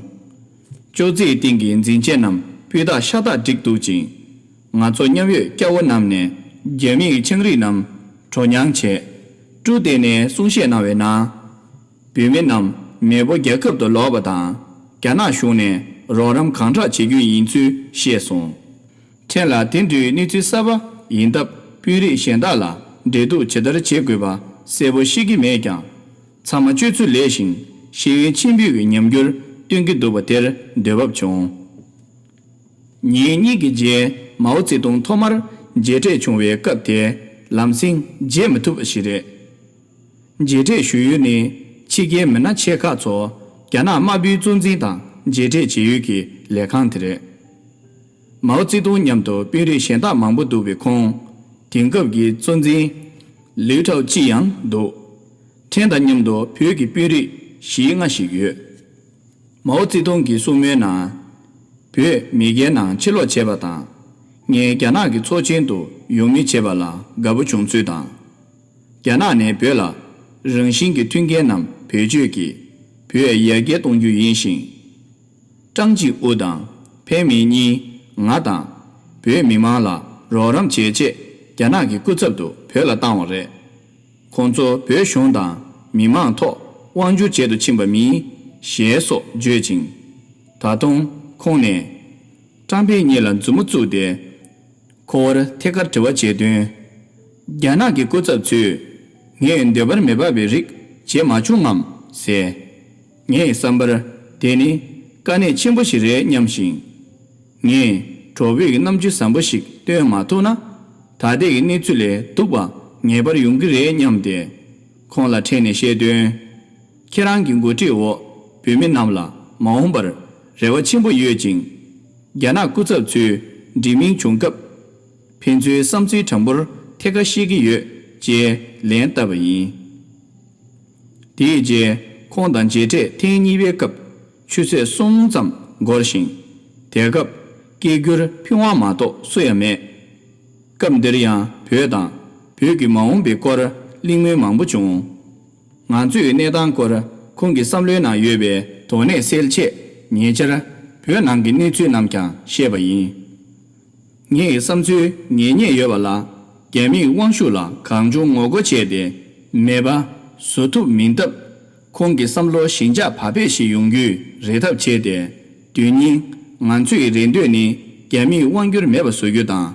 ཅོག་ཙེའི་སྟེང་གི་འཛིན་ཆས་རྣམས་སྤུས་དག་ཤ་སྟག་བསྒྲིགས་འདུག་ཅིང་། ང་ཚོ་མཉམ་ཡོད་སྐྱ་བོ་རྣམས་ནས་རྒྱ་མིའི་ཆང་རིགས་རྣམས་གྲོ་མྱང་བྱས། ཀྲུའུ་ཏེ་ནས་གསུང་བཤད་གནང་བའི་ནང་། བོད་མི་རྣམས་མེས་པོ་རྒྱལ་ཁབ་ཏུ་ལོག་པ་དང་། རྒྱ་ནག་གཞུང་ནས་རོགས་རམ་གང་དྲག་བྱེད་རྒྱུ་ཡིན་ཚུལ་བཤད་སོང་། ཕྲན་ལ་དེ་འདྲའི་གནས་ཚུལ་གསར་པ་ཡིན་སྟབས་དཔོན་རིགས་གཞན་དག་ལ་འབྲེལ་གཏུག་ཇི་ལྟར་བྱེད་དགོས་པ་གསལ་པོ་ཤེས་ཀྱི་མེད་ཀྱང་། ཚང་མ་སྤྱོད་ཚུལ་ལེགས་ཤིང་ཤེས་ཡོན་ཆེན་པོའི་ཉམས་འགྱུར་སྟོན་གྱི་འདུག་པ་དེར་འདོད་བབ་བྱུང་། ཉིན་གཉིས་ཀྱི་རྗེས་མའོ་ཙེ་ཏུང་ཐོག་མར་མཇལ་འཕྲད་བྱུང་བའི་སྐབས་དེ་ལམ་སེང་མཇལ་མི་ཐུབ་པ་ཞིག་རེད། མཇལ་འཕྲད་ཞུ་ཡུལ་ནི་ཕྱི་རྒྱལ་མི་སྣ་ཆེ་ཁག་ཚོ་རྒྱ་ནག་དམར་པོའི་གཙོ་འཛིན་དང་མཇལ་འཕྲད་བྱེད་ཡུལ་གྱི་ལས་ཁང་དེ་རེད། མའོ་ཙེ་ཏུང་མཉམ་དུ་དཔོན་རིགས་གཞན་དག་མང་པོ་འདུག་པའི་ཁོངས། དེང་སྐབས་ཀྱི་གཙོ་འཛིན་ལིའུ་ཁྲའོ་ཅི་ཡང་འདུག། ཕྲན་དང་མཉམ་དུ་བོད་ཀྱི་དཔོན་རིགས་བཞི་ལྔ་ཞིག་ཡོད། མའོ་ཙེ་ཏུང་གིས་གསུངས་མུས་ན། བོད་མེས་རྒྱལ་ནང་ཕྱིར་ལོག་བྱས་པ་དང་། ངས་རྒྱ་ནག་གི་ཚོགས་ཆེན་དུ་ཡོང་མུས་བྱས་པ་ལ་དགའ་པོ་བྱུང་ཚུལ་དང་། རྒྱ་ནག་ནས་བོད་ལ་རང་བཞིན་གྱི་མཐུན་རྐྱེན་རྣམས་བེད་སྤྱོད་ཀྱིས་བོད་ཡར་རྒྱས་གཏོང་རྒྱུ་ཡིན་ཞིང་། ཀྲང་ཅིང་ཨུ་དང་ཕན་མིང་གཉིས་ང་དང་བོད་མི་མང་ལ་རོགས་རམ་བྱེད་ཆེད་རྒྱ་ནག་གི་སྐུ་ཚབ་ཏུ་བོད་ལ་བཏང་བ་རེད། ཁོང་ཚོ་བོད་གཞུང་དང་མི་མང་ཐོག་དབང་སྒྱུར་བྱེད་དུ་ཕྱིན་པ་མིན་ཞེས་སོགས་བརྗོད་ཅིང་། ད་དུང་ཁོང་ནས་ཀྲང་པེ་གཉིས་ལ་མཛུབ་མོ་བཙུགས་ཏེ། ཁོ་བོར་ཐད་ཀར་དྲི་བ་བྱས་དོན། རྒྱ་ནག་གི་སྐུ་ཚབ་ཚོས་ངས་འདོད་པར་མི་འབབ་པའི་རིགས་བྱེད་མ་བྱུང་ངམ་ཟེར། ངའི་བསམ་པར་དེ་ནི་དཀའ་གནད་ཆེན་པོ་ཞིག་རེད་སྙམ་ཞིང་། ངས་གྲོགས་པོའི་རྣམ་འགྱུར་བཟང་པོ་ཞིག་སྟོན་མ་ཐུབ་ན། ད་ལྟའི་གནས་ཚུལ་ལས་སྡུག་པ་ངེས་པར་ཡོང་གི་རེད་སྙམ་སྟེ། ཁོང་ལ་ཕྲན་ནས་བཤད་དོན། ཁྱེད་རང་གི་འགོ་ཁྲིད་འོག་བོད་མི་རྣམས་ལ་མ་འོངས་པར་རེ་བ་ཆེན་པོ་ཡོད་ཅིང་། རྒྱ་ནག་སྐུ་ཚབ་ཚོས་འབྲེལ་མིང་བྱུང་སྐབས། ཕན་ཚུན་བསམ་ཚུལ་དྲང་པོར་ཐད་ཀར་བཤད་ཀྱི་ཡོད་ཅེས་ལན་བཏབ་པ་ཡིན། དེའི་རྗེས་ཁོང་དང་མཇལ་འཕྲད་ཐེངས་གཉིས་པའི་སྐབས་ཆུ་ཚོད་གསུམ་ཙམ་འགོར་ཞིང་། དེ་སྐབས་སྐད་སྒྱུར་ཕིང་དབང་མ་གཏོགས་སུ་ཡང་མེད། སྐབས་འདིར་ཡང་བོད་དང་བོད་ཀྱི་མ་འོངས་པའི་སྐོར་གླེང་མོལ་མང་པོ་བྱུང་། ང་ཚོའི་གནས་སྟངས་སྐོར་ཁོང་གི་བསམ་བློའི་ནང་ཡོད་པའི་དོགས་གནད་སེལ་ཆེད་ཉེ་ཆར་བོད་ནང་གི་གནས་ཚུལ་རྣམས་ཀྱང་བཤད་པ་ཡིན། ངའི་བསམ་ཚུལ་ངེས་རྙེད་ཡོད་པ་ལ། རྒྱ་མིས་དབང་ཤུགས་ལ་གང་བྱུང་ངོ་རྒོལ་བྱས་ཏེ་མེད་པ་བཟོ་ཐུབ་མིན་སྟབས། ཁོང་གི་བསམ་བློ་ཞེན་ཆགས་བག་ཕེབས་ཤིག་ཡོང་རྒྱུའི་རེ་ཐབས་བྱས་ཏེ། དོན་སྙིང་ང་ཚོའི་རེ་འདོད་ནི་རྒྱ་མིས་དབང་བསྒྱུར་མེད་པ་བཟོ་རྒྱུ་དང་།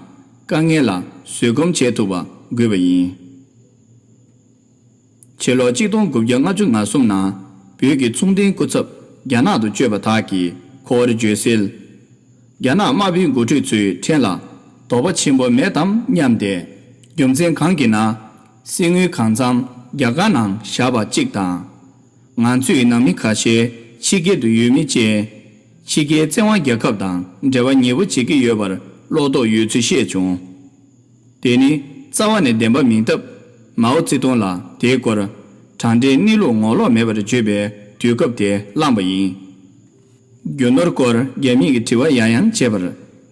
དཀའ་ངལ་ལ་བཟོད་སྒོམ་བྱེད་ཐུབ་པ་དགོས་པ་ཡིན། ཕྱི་ལོ་གཅིག་སྟོང་དགུ་བརྒྱ་ལྔ་བཅུ་ང་གསུམ་ནང་བོད་ཀྱི་ཚོང་དོན་སྐུ་ཚབ་རྒྱ་ནག་ཏུ་བསྐྱོད་པ་དག་གིས་ཁོ་བོར་བརྗོད་གསལ། རྒྱ་ནག་དམར་པོའི་འགོ་ཁྲིད་ཚོས་ཕྲན་ལ་དོགས་པ་ཆེན་པོ་མེད་དམ་སྙམ་སྟེ། རྒྱུ་མཚན་གང་གིས་ན། གསེར་དངུལ་གང་འཚམ་རྒྱ་གར་ནང་བཞག་པ་གཅིག་དང་། ང་ཚོའི་ནང་མི་ཁ་ཤས་ཕྱི་རྒྱལ་དུ་ཡོད་མི་བཅས་ཕྱི་རྒྱལ་བཙན་དབང་རྒྱལ་ཁབ་དང་འབྲེལ་བ་ཉེ་པོ་བྱེད་ཀྱི་ཡོད་པར་བློ་དོགས་ཡོད་ཚུལ་བཤད་བྱུང་། དེ་ནི་རྩ་བ་ནས་བདེན་པ་མིན་སྟབས། མའོ་ཙེ་ཏུང་ལ་དེའི་སྐོར་དྲང་འབྲེལ་གནས་ལུགས་ངོ་ལོག་མེད་པར་བརྗོད་པའི་དུས་སྐབས་དེ་བླངས་པ་ཡིན། རྒྱུ་ནོར་སྐོར་རྒྱ་མིས་ཀྱི་དྲི་བ་ཡང་ཡང་བྱས་པར།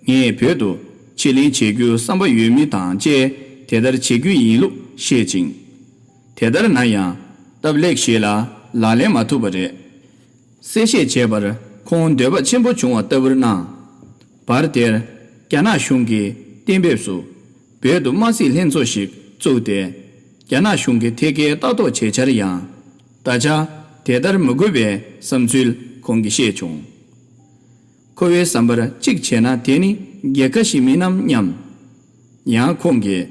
ངས་བོད་དུ་ཕྱིར་ལེན་བྱེད་རྒྱུའི་བསམ་པ་ཡོད་མིན་དང་བཅས་དེ་ལྟར་བྱེད་རྒྱུ་ཡིན་ལུགས་བཤད་ཅིང་། དེ་ལྟར་ན་ཡང་སྟབས་ལེགས་ཤིག་ལ་ལག་ལེན་མ་ཐུབ་པ་རེད། གསལ་བཤད་བྱས་པར་ཁོང་འདོད་པ་ཆེན་པོ་བྱུང་བ་ལྟ་བུར་སྣང་། བར་དེར་རྒྱ་ནག་གཞུང་གིས་གཏན་འབེབས་སུ་བོད་དུ་དམར་སྲིད་ལྷན་ཚོགས་ཤིག་བཙུགས་ཏེ། རྒྱ་ནག་གཞུང་གི་ཐད་ཀའི་ལྟ་རྟོག་བྱེད་འཆར་ཡང་ད་ཆ་དེ་ལྟར་མི་དགོས་པའི་བསམ་ཚུལ་ཁོང་གིས་བཤད་བྱུང་། ཁོ་བོའི་བསམ་པར་གཅིག་བྱས་ན་དེ་ནི་རྒྱལ་ཁ་ཞིག་མིན་ནམ་སྙམ། ཡང་ཁོང་གིས་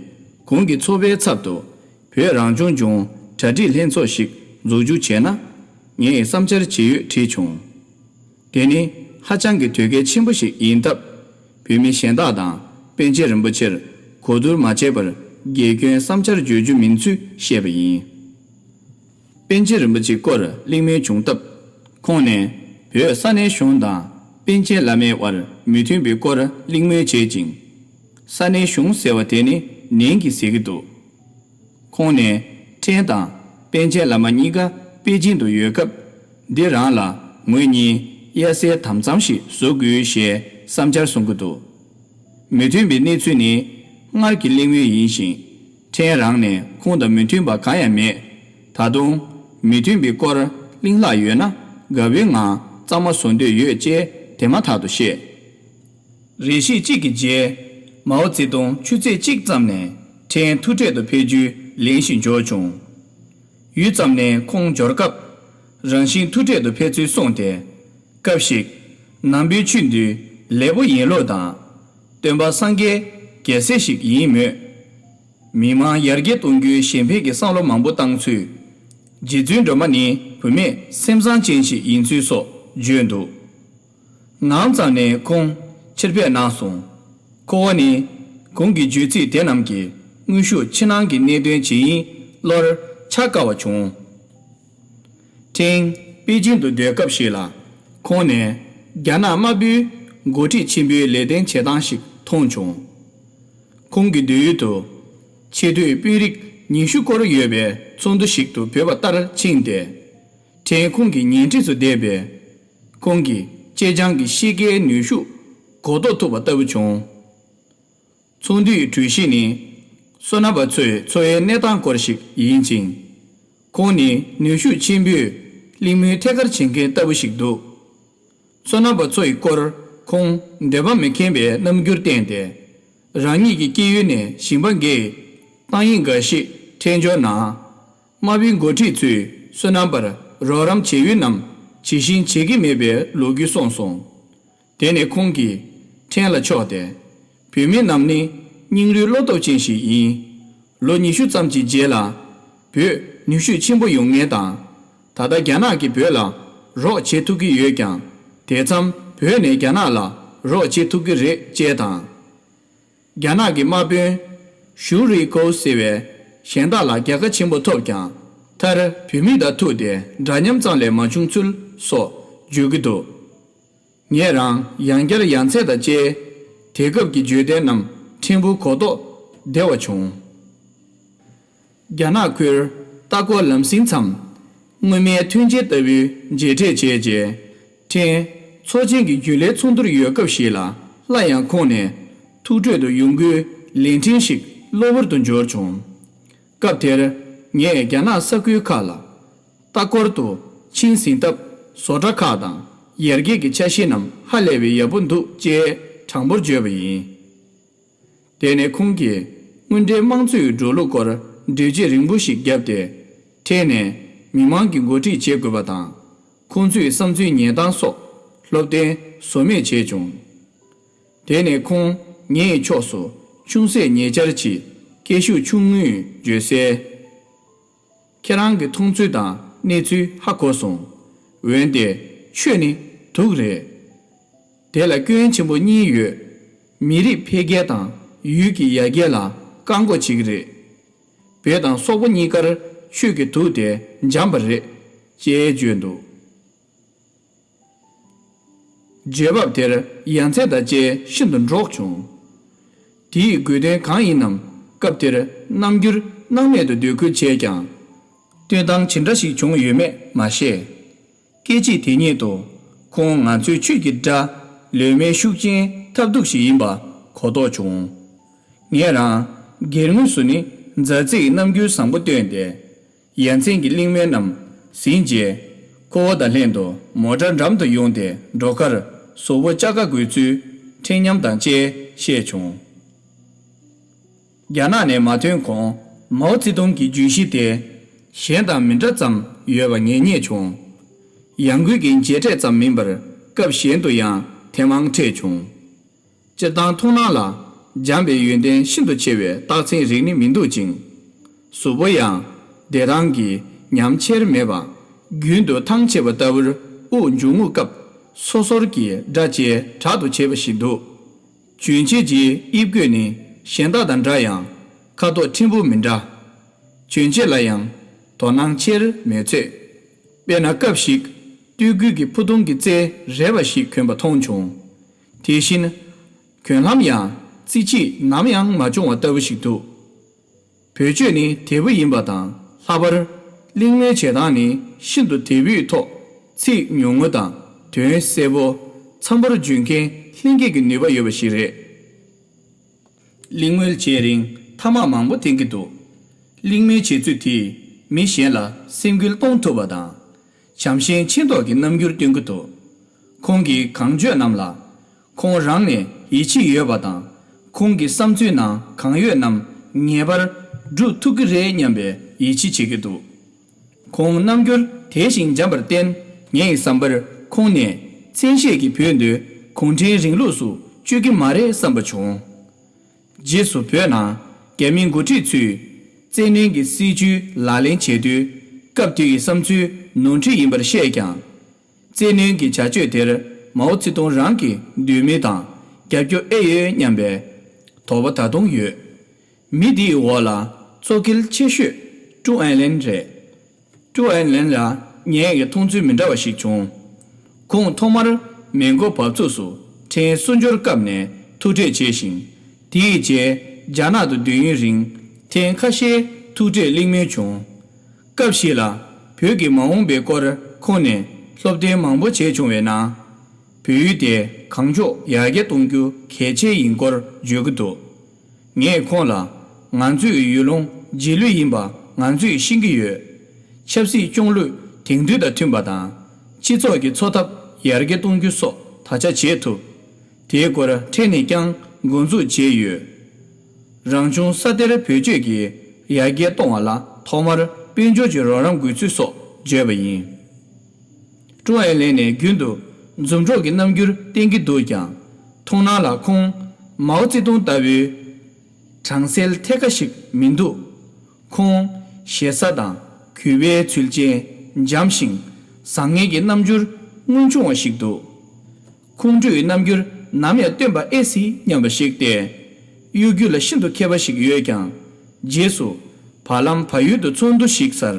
གོང་གི་ཚོགས་པའི་ཚབ་ཏུ་བོད་རང་སྐྱོང་ལྗོངས་གྲ་སྒྲིག་ལྷན་ཚོགས་ཤིག་འཛུགས་རྒྱུ་བྱས་ན་ངས་བསམ་འཆར་ཇི་ཡོད་དྲིས་བྱུང་། དེ་ནི་ཧ་ཅང་གི་དོལ་རྒྱལ་ཆེན་པོ་ཞིག་ཡིན་སྟབས། བོད་མི་གཞན་དག་དང་པཎ་ཆེན་རིན་པོ་ཆེར་གོ་བསྡུར་མ་བྱས་པར་དགེ་སྐྱོན་བསམ་འཆར་བརྗོད་རྒྱུ་མིན་ཚུལ་བཤད་པ་ཡིན། པཎ་ཆེན་རིན་པོ་ཆེའི་སྐོར་གླེང་མོལ་བྱུང་སྟབས། ཁོང་ནས་བོད་ས་གནས་གཞུང་དང་པཎ་ཆེན་བླ་མའི་དབར་མི་མཐུན་པའི་སྐོར་གླེང་མོལ་བྱེད་ཅིང་། ས་གནས་གཞུང་ཟེར་བ་དེ་ནི་ནན་གྱིས་ཟེར་གྱི་འདུག་ཁོང་ནས་ཕྲན་དང་པཎ་ཆེན་བླ་མ་གཉིས་ཀ་པེ་ཅིང་དུ་ཡོད་སྐབས། འདི་རང་ལ་ངོས་གཉིས་དབྱར་སའི་དམ་གཙང་ཞིག་བཟོ་དགོས་ཞེས་བསམ་འཆར་གསུང་གི་འདུག་མི་མཐུན་པའི་གནས་ཚུལ་ནི་སྔར་གྱི་གླེང་མོལ་ཡིན་ཞིང་། ཕྲན་རང་ནས་ཁོང་དང་མི་མཐུན་པ་གང་ཡང་མེད། ད་དུང་མི་མཐུན་པའི་སྐོར་གླེང་ལྷག་ཡོད་ན་དགའ་བོའི་ངང་གཙང་མ་བཟོ་འདོད་ཡོད་ཅེས་དེ་མ་ཐག་ཏུ་བཤད། རེ་ཞིག་གཅིག་གི་རྗེས། མའོ་ཙེ་ཏུང་ཆུ་ཚོད་གཅིག་ཙམ་ནས་ཕྲན་ཐུག་འཕྲད་དུ་ཕེབས་རྒྱུའི་ལན་ཞིག་འབྱོར་བྱུང་། ཡུད་ཙམ་ནས་ཁོང་འབྱོར་སྐབས། རང་བཞིན་ཐུག་འཕྲད་དུ་ཕེབས་ཚུལ་གསུངས་ཏེ། སྐབས་ཤིག་ནང་པའི་ཆོས་འདི་ལེགས་པོ་ཡིན་ལུགས་དང་། སྟོན་པ་སངས་རྒྱས་རྒྱལ་སྲས་ཤིག་ཡིན་མོད། མི་མང་ཡར་རྒྱས་གཏོང་རྒྱུའི་གཞན་ཕན་གྱི་བསམ་བློ་མང་པོ་བཏང་ཚུལ། རྗེ་བཙུན་སྒྲོལ་མ་ནི་བུད་མེད་སེམས་བཟང་ཅན་ཞིག་ཡིན་ཚུལ་སོགས་བརྗོད་འདུག་ངའམ་ཙང་ནས་ཁོང་ཕྱིར་ཕེབས་གནང་སོང་། ཁོ་བོ་ནི་གོང་གི་བརྗོད་ཚིག་དེ་རྣམས་ཀྱིས་དངོས་ཤུགས་ཕྱི་ནང་གི་གནད་དོན་ཇི་ཡིན་བློར་འཆར་དཀའ་བ་བྱུང་། ཕྲན་པེ་ཅིང་དུ་སྡོད་སྐབས་ཤིག་ལ་ཁོང་ནས་རྒྱ་ནག་དམར་པོའི་འགོ་ཁྲིད་ཆེན་པོའི་ལས་དོན་བྱེད་སྟངས་ཤིག་མཐོང་བྱུང་། ཁོང་གི་སྡོད་ཡུལ་དུ་ཆེས་མཐོའི་དཔོན་རིགས་ཉི་ཤུ་སྐོར་ཡོད་པའི་ཚོགས་འདུ་ཞིག་ཏུ་བོས་པ་ལྟར་ཕྱིན་ཏེ། ཕྲན་ཁོང་གི་ཉེ་འཁྲིས་སུ་བསྡད་པས། ཁོང་གི་གཅེས་སྤྱང་གི་གཤིས་ཀའི་ནུས་ཤུགས་གོ་རྟོགས་ཐུབ་པ་ལྟ་བུ་བྱུང་། ཚོགས་འདུའི་གྲོས་གཞི་ནི། སོ་ནམ་པ་ཚོའི་འཚོ་བའི་གནས་སྟངས་སྐོར་ཞིག་ཡིན་ཅིང་། ཁོང་ནི་ནུས་ཤུགས་ཆེན་པོས་གླེང་མོལ་ཐད་ཀར་བྱེད་མཁན་ལྟ་བུ་ཞིག་འདུག་སོ་ནམ་པ་ཚོ་ཡི་སྐོར་ཁོང་འདོད་པ་མི་ཁེངས་པའི་རྣམ་འགྱུར་བསྟན་ཏེ། རང་ཉིད་ཀྱི་སྐྱེས་ཡུལ་ནས་ཞིང་པ་འགའི་ཏང་ཡིག་འགའ་ཞིག་ཕྲན་སྦྱོར་ནང་། དམར་པོའི་འགོ་ཁྲིད་ཚོས་སོ་ནམ་པར་རོགས་རམ་བྱེད་ཡུལ་རྣམས་ཇི་བཞིན་བྱེད་ཀྱི་མེད་པའི་ལོ་རྒྱུས་གསུངས་སོང་། དེ་ནས་ཁོང་གིས་ཕྲན་ལ་ཕྱོགས་ཏེ། བོད་མི་རྣམས་ནི་སྙིང་རུས་བློ་སྟོབས་ཅན་ཞིག་ཡིན། ལོ་ཉི་ཤུ་ཙམ་གྱི་རྗེས་ལ་བོད་ནུས་ཤུགས་ཆེན་པོ་ཡོང་ངེས་དང་། ད་ལྟ་རྒྱ་ནག་གིས་བོད་ལ་ རོགས་བྱེད་ཐུབ་ཀྱི་ཡོད་ཀྱང་། དེ་མཚམས་བོད་ནས་རྒྱ་ནག་ལ་རོགས་བྱེད་ཐུབ་ཀྱི་རེད་ཅེས་དང་། རྒྱ་ནག་གི་དམག་དཔོན་ཞུ་རི་ཀོ་ཟེར་བས་གཞན་དག་ལ་རྒྱལ་ཁ་ཆེན་པོ་ཐོབ་ཀྱང་། མཐར་བོད་མི་དང་ཐུག་སྟེ་འདྲ་མཉམ་ཙམ་ལས་མ་བྱུང་ཚུལ་སོགས་བརྗོད་ཀྱི་འདུག་ངས་རང་ཡང་བསྐྱར་ཡ་མཚན་དང་བཅས་དེ་སྐབས་ཀྱི་བརྗོད་དོན་རྣམས་ཕྲན་བུ་གོ་རྟོགས་བདེ་བ་བྱུང་། རྒྱ་ནག་ཁུལ་ལྟ་སྐོར་ལམ་སེང་མཚམས་སྔོན་མའི་མཐུན་རྐྱེན་ལྟ་བུའི་མཇལ་འཕྲད་བྱས་རྗེས། ཕྲན་ཚོགས་ཆེན་གྱི་རྒྱུན་ལས་ཚོགས་འདུར་ཡོད་སྐབས་ཤིག་ལ་སླར་ཡང་ཁོང་ནས་ཐུག་འཕྲད་དུ་ཡོང་རྒྱུའི་ལས་འཕྲིན་ཞིག་གློ་བུར་དུ་འབྱོར་བྱུང་། སྐབས་དེར་ངས་རྒྱ་ནག་ས་ཁུལ་ཁག་ལ་ལྟ་སྐོར་དུ་ཕྱིན་ཟིན་སྟབས་བཟོ་གྲྭ་ཁག་དང་ཡར་རྒྱས་ཀྱི་ཆ་ཤས་རྣམས་ཧ་ལས་པའི་ཡག་པོ་འདུག་ཅེས་དྲང་པོར་བརྗོད་པ་ཡིན། དེ་ནས་ཁོང་གིས་དངོས་འབྲེལ་དམངས་གཙོའི་འགྲོ་ལུགས་སྐོར་འགྲེལ་བརྗོད་རིང་པོ་ཞིག་བརྒྱབ་སྟེ། ཕྲན་ནས་མི་མང་གི་འགོ་ཁྲིད་བྱེད་དགོས་པ་དང་། ཁོང་ཚོའི་བསམ་ཚུལ་ཉན་སྟངས་སོགས་སློབ་སྟོན་ཟོལ་མེད་བྱས་བྱུང་། དེ་ནས་ཁོང་ངའི་ཕྱོགས་སུ་ཅུང་ཟད་ཉེ་ཆར་གྱི་སྐད་ཤུགས་ཆུང་ངུས་བརྗོད་གསལ། ཁྱེད་རང་གི་མཐོང་ཚུལ་དང་གནས་ཚུལ་ཧ་གོ་སོང་། འོན་ཏེ་ཆོས་ནི་དུག་རེད། དེ་ལ་སྐྱོན་ཆེན་པོ་གཉིས་ཡོད། མི་རིགས་འཕེལ་རྒྱས་དང་ཡུལ་གྱི་ཡར་རྒྱས་ལ་བཀག་འགོག་བྱེད་ཀྱི་རེད། བོད་དང་སོག་པོ་གཉིས་ཀར་ཆོས་ཀྱི་དུག་དེ་འཇམ་པ་རེད། ཅེས་བརྗོད་འདུག་བརྗོད་བབ་དེར་ཡ་མཚན་དང་བཅས་ཤིན་ཏུ་འདྲོགས་བྱུང་། དེའི་དགོས་དོན་གང་ཡིན་ནམ། སྐབས་དེར་རྣམ་འགྱུར་སྣང་མེད་དུ་སྡོད་ཁུལ་བྱས་ཀྱང་། སྟོན་སྟངས་ཇི་འདྲ་ཞིག་བྱུང་ཡོད་མེད་མ་ཤེས། སྐད་ཅིག་དེ་ཉིད་དུ་ཁོང་ང་ཚོའི་ཆོས་ཀྱི་དགྲ། ལུས་མེད་ཤུགས་ཅན་ཐབས་སྡུག་ཞིག་ཡིན་པ་གོ་རྟོགས་བྱུང་། ངས་རང་སྒེར་ངོས་སུ་ནི་མཛའ་བརྩེའི་རྣམ་འགྱུར་བཟང་པོ་བསྟན་ཏེ། ཡ་མཚན་གྱི་གླེང་མོལ་རྣམས་ཟིན་རྗེས། ཁོ་བོ་དང་ལྷན་དུ་མོ་ཊ་འགྲམ་དུ་ཡོང་སྟེ་འགྲོ་ཁར་གཟུགས་པོ་བཅག་དཀའ་དགོས་ཚུལ་ཕྲན་མཉམ་དང་བཅས་བཤད་བྱུང་། རྒྱ་ནག་ནས་མ་ཐོན་གོང་མའོ་ཙེ་ཏུང་གི་བརྗོད་གཞི་དེ་གཞན་དང་མི་འདྲ་ཙམ་ཡོད་པ་ངེས་རྙེད་བྱུང་། ཡང་སྒོས་ཀྱི་མཇལ་འཕྲད་ཙམ་མིན་པར་སྐབས་གཞན་དུ་ཡང་ཐེངས་མང་འཕྲད་བྱུང་། སྤྱིར་བཏང་མཐོང་སྣང་ལ་འཇམ་པའི་ཡོན་ཏན་ཤིན་ཏུ་ཆེ་བའི་རྟགས་མཚན་རིག་ནི་མི་འདུག་ཅིང་། གཟུགས་པོ་ཡང་བདེ་ཐང་གི་ཉམས་ཆེར་མེད་པ། རྒྱུན་དུ་ཐང་ཆད་པ་ལྟ་བུར་དབུགས་འབྱུང་རྔུབ་སྐབས་སོ་སོར་གྱི་སྒྲ་བཅས་དྲག་ཏུ་བྱེད་པ་ཞིག་འདུག་གྱོན་ཆས་ཀྱི་དབྱིབས་བཀོད་ནི་གཞན་དག་དང་འདྲ་ཡང་ཁ་དོག་ཕྲན་བུ་མི་འདྲ། གྱོན་ཆས་ལ་ཡང་དོ་སྣང་ཆེར་མེད་ཚོད། དཔེར་ན་སྐབས་ཤིག་སྟོད་གོས་ཀྱི་ཕུ་ཐུང་གི་རྩེ་རལ་པ་ཞིག་གྱོན་པ་མཐོང་བྱུང་། དེ་བཞིན་གྱོན་ལམ་ཡང་རྩེ་གཅིག་ནམ་ཡང་མ་བྱུང་བ་ལྟ་བུ་ཞིག་འདུག་བེད་སྤྱོད་ནི་དལ་བུ་ཡིན་པ་དང་ལྷག་པར་གླེང་མོལ་བྱེད་སྟངས་ནི་ཤིན་ཏུ་དལ་བུའི་ཐོག་ཚིག་ཉུང་ངུ་དང་དོན་གསལ་པོ། འཚམ་པོར་བརྗོད་མཁན་ལྷན་སྐྱེས་ཀྱི་ནུས་པ་ཡོད་པ་ཞིག་རེད། གླེང་མོལ་བྱེད་རིང་ཐ་མག་མང་པོ་འཐེན་གྱི་འདུག་གླེང་མོལ་བྱེད་ཚུལ་དེས་མི་གཞན་ལ་སེམས་འགུལ་གཏོང་ཐུབ་པ་དང་། བྱམས་ཞེན་ཆེ་མདོག་གི་རྣམ་འགྱུར་སྟོན་གྱི་འདུག་ཁོང་གིས་གང་བརྗོད་རྣམས་ལ་ཁོང་རང་ནས་ཡིད་ཆེས་ཡོད་པ་དང་། ཁོང་གི་བསམ་ཚུལ་ནང་གང་ཡོད་རྣམས་ངེས་པར་སྒྲུབ་ཐུབ་ཀྱི་རེད་སྙམ་པའི་ཡིད་ཆེས་བྱེད་ཀྱི་འདུག་ཁོང་རྣམ་འགྱུར་དལ་ཞིང་འཇམ་པར་བརྟེན། ངའི་བསམ་པར་ཁོང་ནས་མཚན་ཤས་ཀྱིས་བོད་འདི་གུང་ཁྲན་རིང་ལུགས་སུ་བཅོས་ཀྱི་མ་རེད་བསམ་པ་བྱུང་། རྗེས་སུ་བོད་ནང་རྒྱ་མིའི་འགོ་ཁྲིད་ཚོས་བཙན་གནོན་གྱི་སྲིད་བྱུས་ལག་ལེན་བྱེད་དུས་སྐབས་དེ་ཡི་བསམ་ཚུལ་ནོར་འཁྲུལ་ཡིན་པར་བཤད་ཀྱང་། བཙན་གནོན་གྱི་བྱ་སྤྱོད་དེར་མའོ་ཙེ་ཏུང་རང་གི་འདོད་མོས་དང་རྒྱབ་སྐྱོར་ཨེ་ཡོད་སྙམ་པའི་དོགས་པ་ད་དུང་ཡོད། མི་འདིའི་འོག་ལ་གཙོ་འགེལ་ཆེ་ཤོས་ཀྲུའུ་ཨེན་ལེན་རེད། ཀྲུའུ་ཨེན་ལེན་ལ་ངའི་མཐོང་ཚུལ་མི་འདྲ་བ་ཞིག་བྱུང་། ཁོང་ཐོག་མར་མོན་གྷོ་བབས་ཚུགས་སུ་ཕྲན་གསོ་འབྱོར་སྐབས་ནས་ཐུག་འཕྲད་བྱས་ཤིང་། དེའི་རྗེས་རྒྱ་ནག་ཏུ་སྡོད་ཡུན་རིང་ཐེངས་ཁ་ཤས་ཐུག་འཕྲད་གླེང་མོལ་བྱུང་། སྐབས་ཤིག་ལ་བོད་ཀྱི་མ་འོངས་པའི་སྐོར་ཁོང་ནས་སློབ་སྟོན་མང་པོ་བྱས་བྱུང་བའི་ནང་། བོད་ཡུལ་དེ་གང་མགྱོགས་ཡར་རྒྱས་གཏོང་རྒྱུ་གལ་ཆེ་ཡིན་སྐོར་བརྗོད་ཀྱི་འདུག་ངས་ཁོང་ལ་ང་ཚོའི་ཡུལ་ལུང་རྗེས་ལུས་ཡིན་པ་ང་ཚོས་ཤེས་ཀྱི་ཡོད། ཆབ་སྲིད་སྐྱོང་ལུགས་དེང་དུས་དང་མཐུན་པ་དང་། སྤྱི་ཚོགས་ཀྱི་འཚོ་ཐབས་ཡར་རྒྱས་གཏོང་རྒྱུ་སོགས་ད་ཆ་བྱེད་ཐུབ། དེའི་སྐོར་ཕྲན་ནས་ཀྱང་འགོ་འཛུགས་བྱས་ཡོད། རང་བྱུང་ས་གཏེར་བེད་སྤྱོད་ཀྱིས་ཡར་རྒྱས་གཏོང་བ་ལ་ཐོག་མར་དཔལ་འབྱོར་གྱི་རོགས་རམ་དགོས་ཚུལ་སོགས་བརྗོད་པ་ཡིན། ཀྲུའུ་ཨེན་ལེན་ནས་རྒྱུན་དུ་འཛུམ་གྲོགས་ཀྱི་རྣམ་འགྱུར་བསྟན་གྱི་འདུག་ཀྱང་། མཐོང་སྣང་ལ་ཁོང་མའོ་ཙེ་ཏུང་ལྟ་བུའི་དྲང་གསལ་ཐད་ཀ་ཞིག་མི་འདུག་ཁོང་ཞེ་ས་དང་གུས་པའི་ཚུལ་ཅན། འཇམ་ཞིང་ བཟང་ངན་གྱི་རྣམ་འགྱུར་མངོན་བྱུང་བ་ཞིག་འདུག། ཁོང་ཁྲོའི་རྣམ་འགྱུར་ནམ་ཡང་སྟོན་པ་ཨེ་སྲིད་སྙམ་པ་ཞིག་སྟེ། གཡོ་སྒྱུ་ལ་ཤིན་ཏུ་མཁས་པ་ཞིག་ཡོད་ཀྱང་། རྗེས་སུ་བར་ལམ་བལ་ཡུལ་དུ་ཚོགས་འདུ་ཞིག་སར་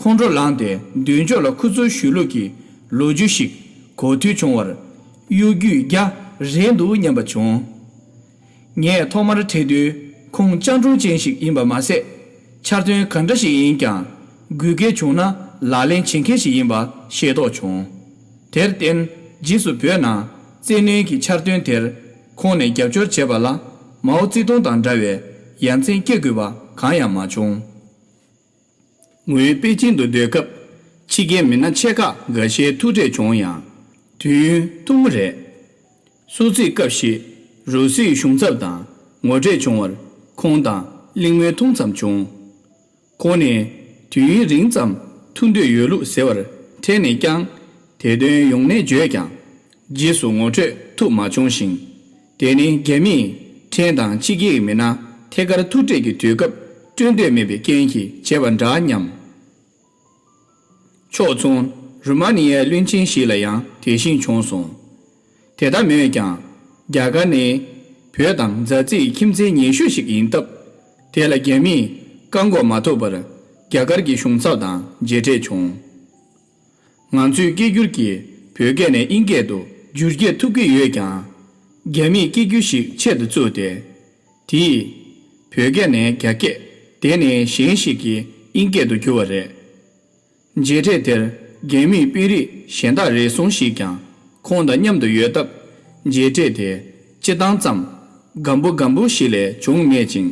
ཁོང་ཁྲོ་ལངས་ཏེ། མདུན་ཅོག་ལ་ཁུ་ཚུར་གཞུས་ལུགས་ཀྱི་ལོ་རྒྱུས་ཤིག་གོ་ཐོས་བྱུང་བར། གཡོ་སྒྱུས་རྒྱ་རན་འདུག་སྙམ་པ་བྱུང་། ངས་ཐོག་མར་འཕྲད་དུས་ཁོང་སྤྱང་གྲུང་ཅན་ཞིག་ཡིན་པ་མ་ཟད། འཆར་དོན་ག་འདྲ་ཞིག་ཡིན་ཀྱང་དགོས་གལ་བྱུང་ན་ལག་ལེན་བྱེད་མཁན་ཞིག་ཡིན་པ་ཤེས་རྟོགས་བྱུང་། དེར་བརྟེན་རྗེས་སུ་བོད་ནང་བཙན་གནོན་གྱི་འཆར་དོན་དེར་ཁོང་ནས་རྒྱབ་སྐྱོར་བྱས་པ་ལ། མའོ་ཙེ་ཏུང་དང་འདྲ་བའི་ཡ་མཚན་སྐྱེ་དགོས་པ་གང་ཡང་མ་བྱུང་། ངོས་པེ་ཅིང་དུ་སྡོད་སྐབས་ཕྱི་རྒྱལ་མི་སྣ་ཆེ་ཁག་འགའ་ཤས་ཐུག་འཕྲད་བྱུང་ཡང་། དུས་ཡུན་ཐུང་ངུ་རེད། སོ་ཚིགས་སྐབས་ཤིག་རུ་སིའི་གཞུང་ཚབ་དང་ངོ་འཕྲད་བྱུང་བར་ཁོང་དང་གླེང་མོལ་ཐུང་ཙམ་བྱུང་། ཁོང་ནས་དུས་ཡུན་རིང་ཙམ་ཐུག་འདོད་ཡོད་ལུགས་ཟེར་བར་ཕྲན་ནས་ཀྱང་དེ་དོན་ཡོང་གནས་བརྗོད་ཀྱང་རྗེས་སུ་ངོ་འཕྲོད་ཐུབ་མ་བྱུང་ཞིང་། དེ་ནི་རྒྱ་མིས་ཕྲན་དང་ཕྱི་རྒྱལ་གྱི་མི་སྣ་ཐད་ཀར་ཐུག་འཕྲད་ཀྱི་དུས་སྐབས་སྤྲོད་འདོད་མེད་པའི་རྐྱེན་གྱིས་བྱས་པ་འདྲ་སྙམ། ཕྱོགས་མཚུངས་རུ་མ་ནི་ཡའི་བློན་ཆེན་ཞིག་ལ་ཡང་དེ་བཞིན་བྱུང་སོང་། དེ་ལྟ་མོད་ཀྱང་རྒྱ་གར་ནི་བོད་དང་མཛའ་བརྩེའི་ཁྱིམ་མཚེས་ཉེ་ཤོས་ཤིག་ཡིན་སྟབས། དེ་ལ་རྒྱ་མིས་བཀག་འགོག་མ་ཐུབ་པར་རྒྱ་གར་གྱི་གཞུང་ཚབ་དང་མཇལ་འཕྲད་བྱུང་། ང་ཚོས་སྐད་སྒྱུར་གྱིས་བོད་སྐད་ནས་དབྱིན་སྐད་དུ་བསྒྱུར་བཅོས་ཐུབ་ཀྱི་ཡོད་ཀྱང་། རྒྱ་མིས་སྐད་སྒྱུར་ཞིག་ཆེད་དུ་བཙུགས་ཏེ། དེས་བོད་སྐད་ནས་རྒྱ་སྐད། དེ་ནས་གཞན་ཞིག་གིས་དབྱིན་སྐད་དུ་བསྒྱུར་བ་རེད། མཇལ་འཕྲད་དེར་རྒྱ་མིའི་དཔོན་རིགས་གཞན་དག་རེ་ཟུང་ཞིག་ཀྱང་ཁོང་དང་མཉམ་དུ་ཡོད་སྟབས། མཇལ་འཕྲད་དེ་སྤྱིར་བཏང་ཙམ་སྒམ་པོ་སྒམ་པོ་ཞིག་ལས་བྱུང་མེད་ཅིང་།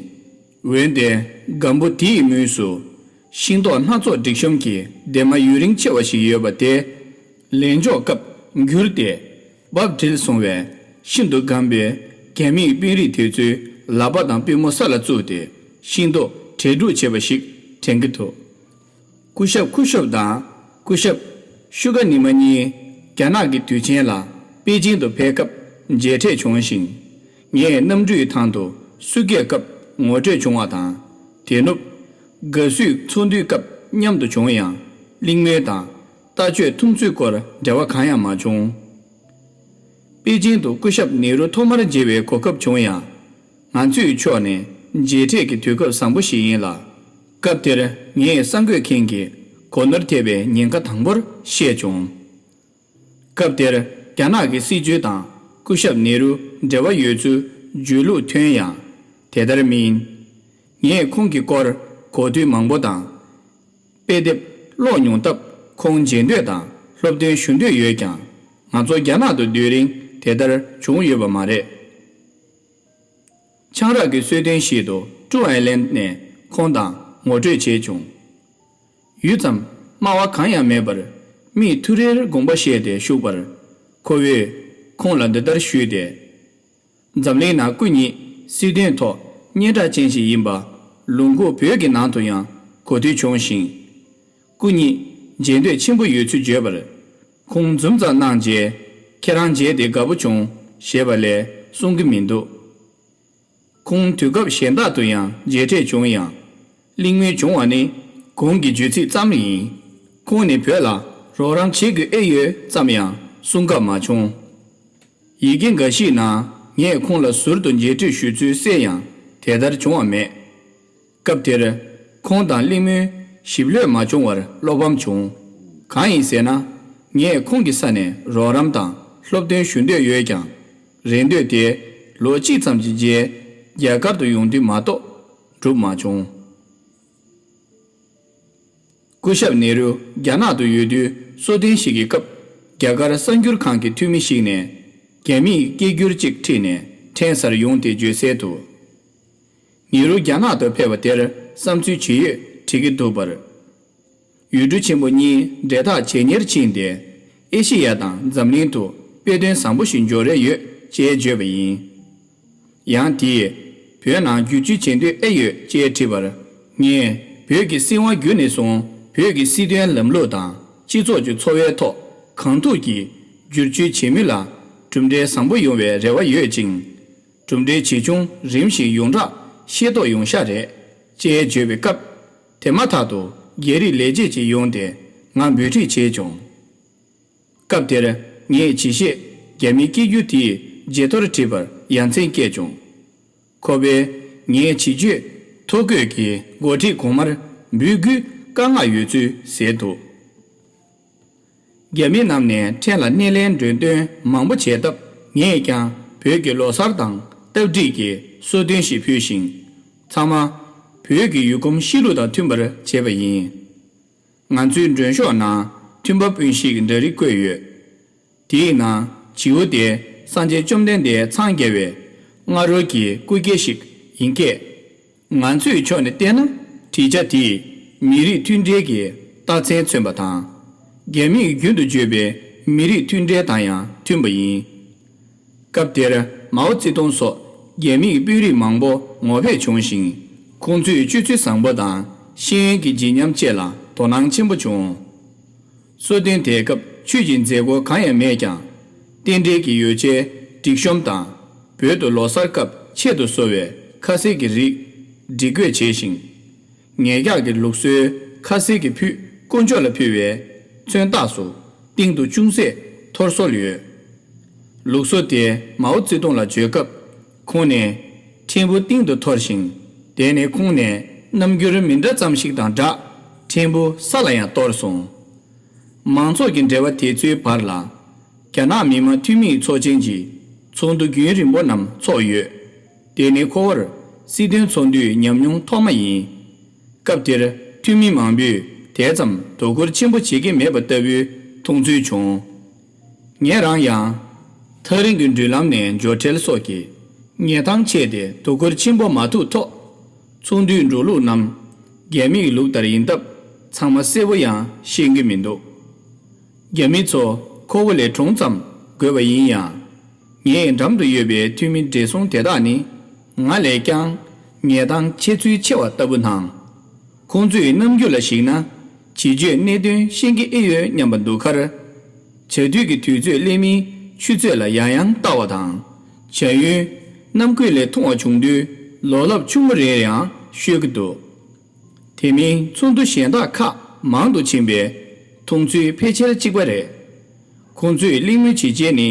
འོན་ཏེ་སྒམ་པོ་དེའི་ངོས་སུ་ཤིང་ཏོག་སྣ་ཚོགས་སྒྲིག་གཤོམ་གྱི་ལྡེབ་མ་ཡུན་རིང་ཆེ་བ་ཞིག་ཡོད་པ་དེ་ལེན་འཇོག་སྐབས་འགྱུར་ཏེ། རྦབ་དྲིལ་སོང་བས་ཤིན་ཏུ་སྒམ་པས་རྒྱ་མིའི་དཔོན་རིགས་དེ་ཚོའི་ལག་པ་དང་པུས་མོ་ས་ལ་བཙུགས་ཏེ་ཤིང་ཏོག་བྲེག་འབྲུག་བྱས་པ་ཞིག་དྲན་གྱི་འདུག། སྐུ་ཞབས་ཁུ་ཤོབ་དང་སྐུ་ཞབས་ཤུ་ག་ནི་མ་གཉིས་རྒྱ་ནག་གི་དུས་ཆེན་ལ་པེ་ཅིང་དུ་ཕེབས་སྐབས་མཇལ་འཕྲད་བྱུང་ཞིང་། ངས་གནམ་གྲུའི་ཐང་དུ་བསུ་སྐྱེལ་སྐབས་ངོ་འཕྲོད་བྱུང་བ་དང་། དེ་ནུབ་དགའ་བསུའི་ཚོགས་འདུའི་སྐབས་མཉམ་དུ་བྱུང་ཡང་གླེང་མོལ་དང་ལྟ་སྤྱོད་མཐོང་ཚུལ་སྐོར་འབྲེལ་བ་གང་ཡང་མ་བྱུང་། པེ་ཅིང་དུ་སྐུ་ཞབས་ནེ་རུ་ཐོག་མར་མཇལ་བའི་གོ་སྐབས་བྱུང་ཡང་། ང་ཚོའི་ཕྱོགས་ནས་མཇལ་འཕྲད་ཀྱི་དུས་སྐབས་བཟང་པོ་ཞིག་ཡིན་ལ། སྐབས་དེར་ངས་གསར་འགོད་མཁན་གྱི་སྒོ་ནོར་ཐེབས་པའི་ཉེན་ཁ་དང་པོར་བཤད་བྱུང་། སྐབས་དེར་རྒྱ་ནག་གི་སྲིད་བྱུས་དང་སྐུ་ཞབས་ནེ་རུ་འབྲེལ་བ་ཡོད་ཚུལ་བརྗོད་ལུགས་ཐོན་ཡང་དེ་ལྟར་མིན། ངས་ཁོང་གི་སྐོར་གོ་ཐོས་མང་པོ་དང་། དཔེ་དེབ་ཀློག་མྱོང་སྟབས་ཁོང་མཇལ་འདོད་དང་སློབ་སྟོན་ཞུ་འདོད་ཡོད་ཀྱང་ང་ཚོ་རྒྱ་ནག་ཏུ་སྡོད་རིང་དེ་ལྟར་བྱུང་ཡོད་པ་མ་རེད། ཆང་རག་གི་གསོལ་སྟོན་ཞིག་ཏུ་ཀྲུའུ་ཨའེ་ལན་ནས་ཁོང་དང་ངོ་འཕྲོད་བྱས་བྱུང་། ཡུད་ཙམ་སྨྲ་བ་གང་ཡང་མེད་པར་མིག་ཐུར་རེར་དགོངས་པ་བཞེས་ཏེ་བཞུགས་པར་ཁོ་བོས་ཁོང་ལ་འདི་ལྟར་ཞུས་ཏེ། འཛམ་གླིང་ནང་སྐུ་ཉིད་སྲིད་དོན་ཐོག་སྙན་གྲགས་ཅན་ཞིག་ཡིན་པ་ལུང་ཁུག་བོད་ཀྱི་ནང་དུ་ཡང་གོ་ཐོས་བྱུང་ཞིང་། སྐུ་ཉིད་མཇལ་འདོད་ཆེན་པོ་ཡོད་ཚུལ་བརྗོད་པར། ཁོང་འཛུམ་ཙམ་གནང་རྗེས་ཁྱེད་རང་མཇལ་ཏེ་དགའ་པོ་བྱུང་ཞེས་པ་ལས་གསུང་གི་མི་འདུག། ཁོང་དུས་སྐབས་གཞན་དག་ཏུ་ཡང་མཇལ་འཕྲད་བྱུང་ཡང་། གླེང་མོལ་བྱུང་བ་ནི་གོང་གི་བརྗོད་ཚིག་ཙམ་ཡིན། ཁོང་ནས་བོད་ལ་རོགས་རམ་བྱེད་དགོས་ཨེ་ཡོད་ཙམ་ཡང་གསུང་སྐབས་མ་བྱུང་། ཡི་གེ་འགའ་ཞིག་ནང་ངས་ཁོང་ལ་ཟུར་དུ་མཇལ་འཕྲད་ཞུ་ཚུལ་གསལ་ཡང་དེ་ལྟར་བྱུང་བ་མེད། སྐབས་དེར་ཁོང་དང་གླེང་མོལ་ཞིབ་ལྷོད་མ་བྱུང་བར་བློ་ཕམ་བྱུང་། གང་ཡིན་ཟེར་ན་ངས་ཁོང་གི་ས་ནས་རོགས་རམ་དང་སློབ་སྟོན་ཞུ་འདོད་ཡོད་ཀྱང་། རེ་འདོད་དེ་ལོ་གཅིག་ཙམ་གྱི་རྗེས་རྒྱ་གར་དུ་ཡོང་དུས་མ་གཏོགས་འགྲུབ་མ་བྱུང་། སྐུ་ཞབས་ནེ་རུ་རྒྱ་ནག་ཏུ་ཡོད་དུས་གསོལ་སྟོན་ཞིག་གི་སྐབས་རྒྱ་གར་གསར་འགྱུར་ཁང་གི་འཐུས་མི་ཞིག་ནས་རྒྱ་མིའི་སྐད་སྒྱུར་ཅིག་ཁྲིད་ནས་ཕྲན་སར་ཡོང་སྟེ་བརྗོད་གསལ་དུ། ནེ་རུ་རྒྱ་ནག་ཏུ་ཕེབས་པ་དེར་བསམ་ཚུལ་ཇི་ཡོད་དྲི་གི་འདུག་པར། ཡུལ་གྲུ་ཆེན་པོ་གཉིས་འབྲེལ་ཐག་ཇེ་ཉེར་ཕྱིན་ཏེ། ཨེ་ཤེ་ཡ་དང་འཛམ་གླིང་དུ་དཔེ་སྟོན་བཟང་པོ་ཞིག་འབྱོར་རེ་ཡོད་ཅེས་བརྗོད་པ་ཡིན། ཡང་དེས་བོད་ནང་བསྒྱུར་བཅོས་བྱེད་འདོད་ཨེ་ཡོད་ཅེས་དྲིས་པར། ངས་བོད་ཀྱི་སྲིད་དབང་བརྒྱུད་ནས་བཟུང་བོད་ཀྱི་སྲིད་དོན་ལམ་ལུགས་དང་སྤྱི་ཚོགས་ཀྱི་འཚོ་བའི་ཐོག་གང་ཐུབ་ཀྱིས་བསྒྱུར་བཅོས་བྱེད་མུས་ལ་གྲུབ་འབྲས་བཟང་པོ་ཡོང་བའི་རེ་བ་ཡོད་ཅིང་། གྲུབ་འབྲས་ཇི་བྱུང་རིམ་བཞིན་ཡོངས་གྲགས་ཤེས་རྟོགས་ཡོང་ཤག་རེད་ཅེས་བརྗོད་པའི་སྐབས། དེ་མ་ཐག་ཏུ་རྒྱ་རིགས་ལས་བྱེད་ཅིག་ཡོང་སྟེ་ང་འབོད་འཁྲིད་བྱས་བྱུང་། སྐབས་དེར་ངས་ཇི་བཤད་རྒྱ་མིའི་སྐད་སྒྱུར་དེའི་བརྗེད་ཐོར་བྲིས་པར་ཡ་མཚན་སྐྱེས་བྱུང་། ཁོ་པས་ངའི་བྱེད་སྤྱོད་ཐོ་འགོད་ཀྱི་འགོ་ཁྲིད་གོང་མར་འབོད་སྐུལ་བཀའ་མངགས་ཡོད་ཚུལ་གསལ་འདུག། རྒྱ་མི་རྣམས་ནས་ཕྲན་ལ་སྣེ་ལེན་མགྲོན་སྟོན་མང་པོ་བྱས་སྟབས། ངས་ཀྱང་བོད་ཀྱི་ལོ་གསར་དང་སྟབས་འགྲིག་གི་གསོལ་སྟོན་ཞིག་ཕུལ་ཞིང་། ཚང་མ་བོད་ཀྱི་ཡུལ་གོམས་གཤིས་ལུགས་དང་མཐུན་པར་བྱས་པ་ཡིན། ང་ཚོའི་མགྲོན་ཤོག་ནང་མཐུན་པ་སྤུན་བཞིའི་འདྲ་རིས་བཀོད་ཡོད། དེའི་ནང་བྱིའུ་དེ་སངས་རྒྱས་བཅོམ་ལྡན་འདས་འཚང་རྒྱ་བའི་སྔ་རོལ་གྱི་སྐུ་སྐྱེ་ཞིག་ཡིན་སྐད། ང་ཚོའི་ཕྱོགས་ནས་བལྟས་ན། བྲིས་ཆ་དེས་མི་རིགས་མཐུན་སྒྲིལ་གྱི་རྟགས་མཚན་མཚོན་པ་དང་། རྒྱ་མིས་རྒྱུན་དུ་བརྗོད་པའི་མི་རིགས་མཐུན་སྒྲིལ་དང་ཡང་མཐུན་པ་ཡིན། སྐབས་དེར་མའོ་ཙེ་ཏུང་སོགས་རྒྱ་མིའི་དཔོན་རིགས་མང་པོ་ངོ་ཕེབས་བྱུང་ཞིང་། ཁོང་ཚོས་སྤྱོད་ཚུལ་བཟང་པོ་དང་ཤེས་ཡོན་གྱི་བརྗིད་ཉམས་བཅས་ལ་དོ་སྣང་ཆེན་པོ་བྱུང་། གསོལ་སྟོན་དེའི་སྐབས་ཆོས་ཀྱི་མཛད་སྒོ་གང་ཡང་མེད་ཀྱང་། རྟེན་འབྲེལ་གྱི་ཡོ་བྱད་སྒྲིག་གཤོམ་དང་། བོད་དུ་ལོ་གསར་སྐབས་ཆེད་དུ་བཟོ་བའི་ཁ་ཟས་ཀྱི་རིགས་སྒྲིག་བཀོད་བྱས་ཤིང་། ངེད་ཅག་གི་ལུགས་སྲོལ་ཁ་ཟས་ཀྱི་ཕུད་དཀོན་མཆོག་ལ་ཕུལ་བའི་མཚོན་རྟགས་སུ་སྟེང་དུ་ཅུང་ཟད་འཐོར་སྲོལ་ཡོད། ལུགས་སྲོལ་དེ་མའོ་ཙེ་ཏུང་ལ་བརྗོད་སྐབས། ཁོང་ནས་ཕྲན་བུ་སྟེང་དུ་འཐོར་ཞིང་། དེ་ནས་ཁོང་ནས་རྣམ་འགྱུར་མི་འདྲ་ཙམ་ཞིག་དང་སྦྲགས། ཕྲན་བུ་ས་ལ་ཡང་གཏོར་སོང་། མང་ཚོགས་ཀྱི་འབྲེལ་བ་དེ་ཚོའི་བར་ལ། རྒྱ་ནག་མི་དམངས་འཐུས་མིའི་ཚོགས་ཆེན་གྱི་ཚོགས་འདུ་རྒྱུན་རིང་པོ་རྣམས་འཚོགས་ཡོད། དེ་ནི་ཁོ་བོར་སྲིད་དོན་ཚོགས་འདུའི་ཉམས་མྱོང་ཐོག་མ་ཡིན། སྐབས་དེར་འཐུས་མི་མང་པོས་དེ་ཙམ་དོ་ཁུར་ཆེན་པོ་བྱེད་ཀྱི་མེད་པ་ལྟ་བུའི་མཐོང་ཚུལ་བྱུང་། ངས་རང་ཡང་། ཐག་རིང་གི་འགྲུལ་ལམ་ནས་འབྱོར་འཕྲལ་སོགས་ཀྱི་གནས་སྟངས་ཆད་དེ་དོ་ཁུར་ཆེན་པོ་མ་ཐུབ་ཐོག། ཚོགས་འདུའི་འགྲོ་ལུགས་རྣམས་རྒྱ་མིའི་ལུགས་ལྟར་ཡིན་སྟབས། ཚང་མ་གསལ་པོ་ཡང་ཤེས་ཀྱི་མི་འདུག། རྒྱ་མི་ཚོ་ཁོ་བོ་ལས་གྲོང་ཙམ་དགོས་པ་ཡིན་ཡང་། ངའི་འགྲམ་དུ་ཡོད་པའི་འཐུས་མི་བགྲེས་སོང་དེ་དག་ནི་ང་ལས་ཀྱང་གནས་སྟངས་ཁྱད་ཚུལ་ཆེ་བ་ལྟ་བུ་སྣང་། ཁོང་ཚོའི་རྣམ་འགྱུར་ལ་གཞིགས་ན། བྱེད་སྤྱོད་གནད་དོན་ཤེས་ཀྱི་ཨེ་ཡོད་སྙམ་པ་འདུག་ཁར། བྱ་དུས་ཀྱི་དུས་ཚོད་སླེབས་མིན་ཆུ་ཚོད་ལ་ཡང་ཡང་ལྟ་བ་དང་། བྱ་ཡུན་ནམ་འཁོད་ལས་ཐུང་བ་བྱུང་དུས་ལོ་རླབས་ཆུང་ངུ་རེ་ཡང་ཤོད་ཀྱི་འདུག། དེ་མིན་ཚོགས་འདུ་གཞན་དག་ཁག་མང་དུ་ཕྱིན་པས་མཐོང་ཚུལ་ཕལ་ཆེར་གཅིག་པ་རེད། ཁོང་ཚོས་གླེང་མོལ་བྱེད་བྱེད་ནི།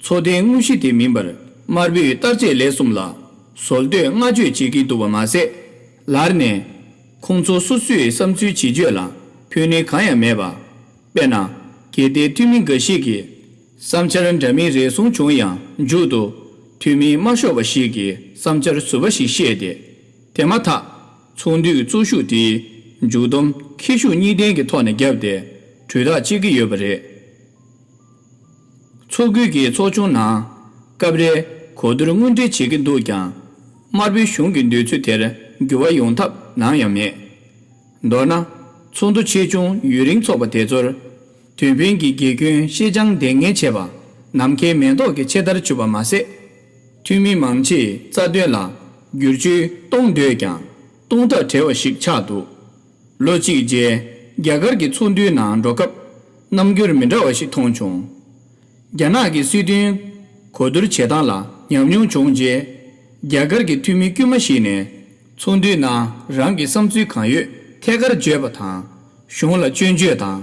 ཚོགས་ཐེངས་དངོས་གཞི་དེ་མིན་པར་དམར་པོའི་ལྟར་ཆད་ལས་གསུམ་ལ་བཟོ་ལྟོས་བསྔགས་བརྗོད་བྱེད་ཀྱི་འདུག་པ་མ་ཟད། ལར་ནས་ཁོང་ཚོ་སོ་སོའི་བསམ་ཚུལ་བྱེད་སྤྱོད་ལ་ཕན་ནུས་གང་ཡང་མེད་པ། དཔེར་ན། གལ་ཏེ་འཐུས་མི་འགའ་ཞིག་གིས་བསམ་འཆར་འདྲ་མིན་རེ་ཟུང་བྱུང་ཡང་མཇུག་ཏུ་འཐུས་མི་མ་ཤོར་བ་ཞིག་གིས་བསམ་འཆར་ཟུར་པ་ཞིག་བཤད་དེ། དེ་མ་ཐག་ཚོགས་འདུའི་གཙོ་ཤུགས་དེ་མཇུག་བསྡོམས་ཁེ་ཤུགས་གཉིས་ལྡན་གྱི་ཐོག་ནས་བརྒྱབ་སྟེ་གྲོས་ཐག་བཅད་ཀྱི་ཡོད་པ་རེད། ཚོགས་ཁུལ་གྱི་ཚོགས་ཆུང་ནང་སྐབས་རེ་གོ་བསྡུར་དངོས་འབྲེལ་བྱེད་ཀྱི་འདུག་ཀྱང་། དམར་པོའི་གཞུང་གི་འདོད་ཚུལ་དེར་འགྱུར་བ་ཡོང་ཐབས་ནམ་ཡང་མེད། མདོར་ན། ཚོགས་འདུ་ཆེ་ཆུང་ཡུན་རིང་འཚོགས་པ་དེ་ཚོར། དོན་ཕན་གྱི་འགལ་སྐྱོན་ཤེས་ཀྱང་འདེང་ངན་བྱས་པ་ནམ་མཁའི་མེ་ཏོག་གི་ཆེ་ལྟར་གྱུར་པ་མ་ཟད། འཐུས་མི་མང་ཆེའི་རྩ་དོན་ལ་བསྒྱུར་བཅོས་གཏོང་འདོད་ཀྱང་གཏོང་ཐབས་བྲལ་བ་ཞིག་ཆགས་འདུག། ལོ་གཅིག་རྗེས་རྒྱ་གར་གྱི་ཚོགས་འདུའི་ནང་འགྲོ་སྐབས་རྣམ་འགྱུར་མི་འདྲ་བ་ཞིག་མཐོང་བྱུང་། རྒྱ་ནག་གི་སྲིད་དོན་གོ་བསྡུར་བྱེད་སྟངས་ལ་ཉམས་མྱོང་བྱུང་རྗེས། རྒྱ་གར་གྱི་འཐུས་མི་དཀྱུས་མ་ཞིག་ནས་ཚོགས་འདུའི་ནང་རང་གི་བསམ་ཚུལ་གང་ཡོད་ཐད་ཀར་བརྗོད་པ་དང་། གཞུང་ལ་སྐྱོན་བརྗོད་དང་།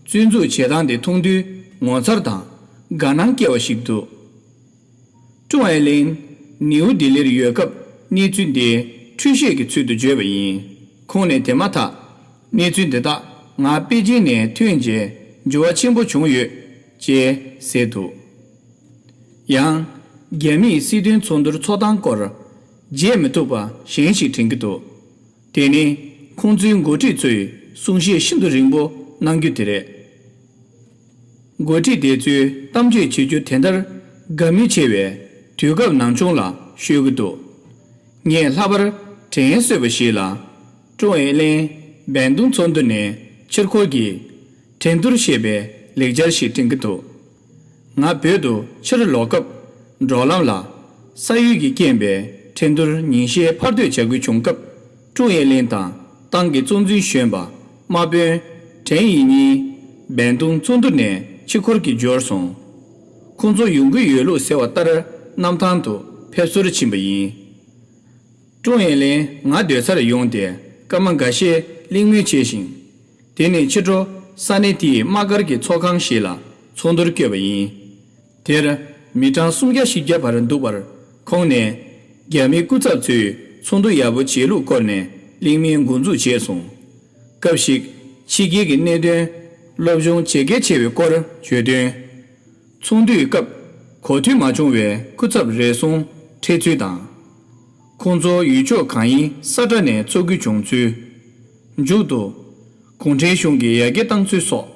བཙོན་འཛུལ་བྱེད་སྟངས་དེ་མཐོང་དུས་ངོ་མཚར་དང་དགའ་སྣང་སྐྱེ་བ་ཞིག་འདུག། ཀྲུང་ཨེ་གླིང་ནིའུ་ལྡི་ལིར་ཡོད་སྐབས་གནས་ཚུལ་འདི་འཁྲུལ་བཤད་ཀྱི་ཚུལ་དུ་བརྗོད་པ་ཡིན། ཁོང་ནས་དེ་མ་ཐག་གནས་ཚུལ་འདི་དག་ང་པེ་ཅིང་ནས་ཐོན་རྗེས་འགྱུར་བ་ཆེན་པོ་བྱུང་ཡོད་ཅེས་ཟེར་འདུག། ཡང་། རྒྱ་མིས་སྲིད་དོན་ཚོགས་འདུར་འཚོགས་སྟངས་སྐོར་བརྗེད་མི་ཐུབ་པ་གཞན་ཞིག་དྲན་གྱི་འདུག། དེ་ནི་ཁོང་ཚོའི་འགོ་ཁྲིད་ཚོས་གསུང་བཤད་ཤིན་ཏུ་རིང་པོ་གནང་རྒྱུ་དེ་རེད། འགོ་ཁྲིད་དེ་ཚོས་གཏམ་བརྗོད་བྱེད་རྒྱུ་དེ་ལྟར་དགའ་མོས་ཆེ་བས་དུས་སྐབས་ནམ་བྱུང་ལ་ཤོད་ཀྱི་འདུག། ངས་ལྷག་པར་དྲན་གསོས་པ་ཞིག་ལ། ཀྲུང་ཨེ་གླིང་བན་ཏུང་ཚོགས་འདུ་ནས་ཕྱིར་འཁོར་གྱི་ཁྲེང་ཏུར་ཞེས་པའི་ལེགས་སྦྱར་ཞིག་དྲན་གྱི་འདུག། ང་བོད་དུ་ཕྱིར་ལོག་སྐབས་འགྲོ་ལམ་ལ་ས་ཡུལ་གྱི་རྐྱེན་པས་ཁྲེང་ཏུར་ཉིན་ཤས་ཕར་སྡོད་བྱ་དགོས་བྱུང་སྐབས། ཀྲུང་ཨེ་གླིང་དང་ཏང་གི་གཙོ་འཛིན་གཞོན་པ་དམག་དཔོན་ཁྲེན་ཡིག་གཉིས་བན་ཏུང་ཚོགས་འདུ་ནས་ཕྱིར་འཁོར་གྱིས་འབྱོར་སོང་། ཁོང་ཚོ་ཡོང་གི་ཡོད་ལུགས་ཟེར་བ་ལྟར་གནམ་ཐང་དུ་ཕེབས་བསུར་ཕྱིན་པ་ཡིན། ཀྲུང་ཨེ་གླིང་ང་སྡོད་སར་ཡོང་སྟེ་སྐར་མ་འགའ་ཤས་གླེང་མོལ་བྱས་ཤིང་། དེ་ནས་ཕྱི་དྲོ་ས་གནས་དེའི་དམག་སྒར་གྱི་ཚོགས་ཁང་ཞིག་ལ་ ཚོགས་འདུར་བསྐྱོད་པ་ཡིན། དེར་མི་གྲངས་སུམ་བརྒྱ་བཞི་བརྒྱ་བར་འདུག་པར་ཁོང་ནས། རྒྱ་མི་སྐུ་ཚབ་ཚོས་ཚོགས་འདུ་ཡག་པོ་བྱེད་ལུགས་སྐོར་ནས་གླེང་མོལ་འགོ་འཛུགས་བྱས་སོང་། སྐབས་ཤིག་ཕྱི་རྒྱལ་གྱི་གནད་དོན་སློབ་སྦྱོང་བྱེད་གལ་ཆེ་བའི་སྐོར་བརྗོད་དོན། ཚོགས་འདུའི་སྐབས་གོ་ཐོས་མ་བྱུང་བའི་སྐུ་ཚབ་རེ་ཟུང་འཕྲད་ཚུལ་དང་། ཁོང་ཚོ་ཡུལ་ཕྱོགས་གང་ཡིན་ས་ཁྲ་ནས་ཚོགས་ཀྱི་བྱུང་ཚུལ། མཇུག་ཏུ། གུང་ཁྲན་གཞུང་གིས་ཡར་རྒྱས་བཏང་ཚུལ་སོགས་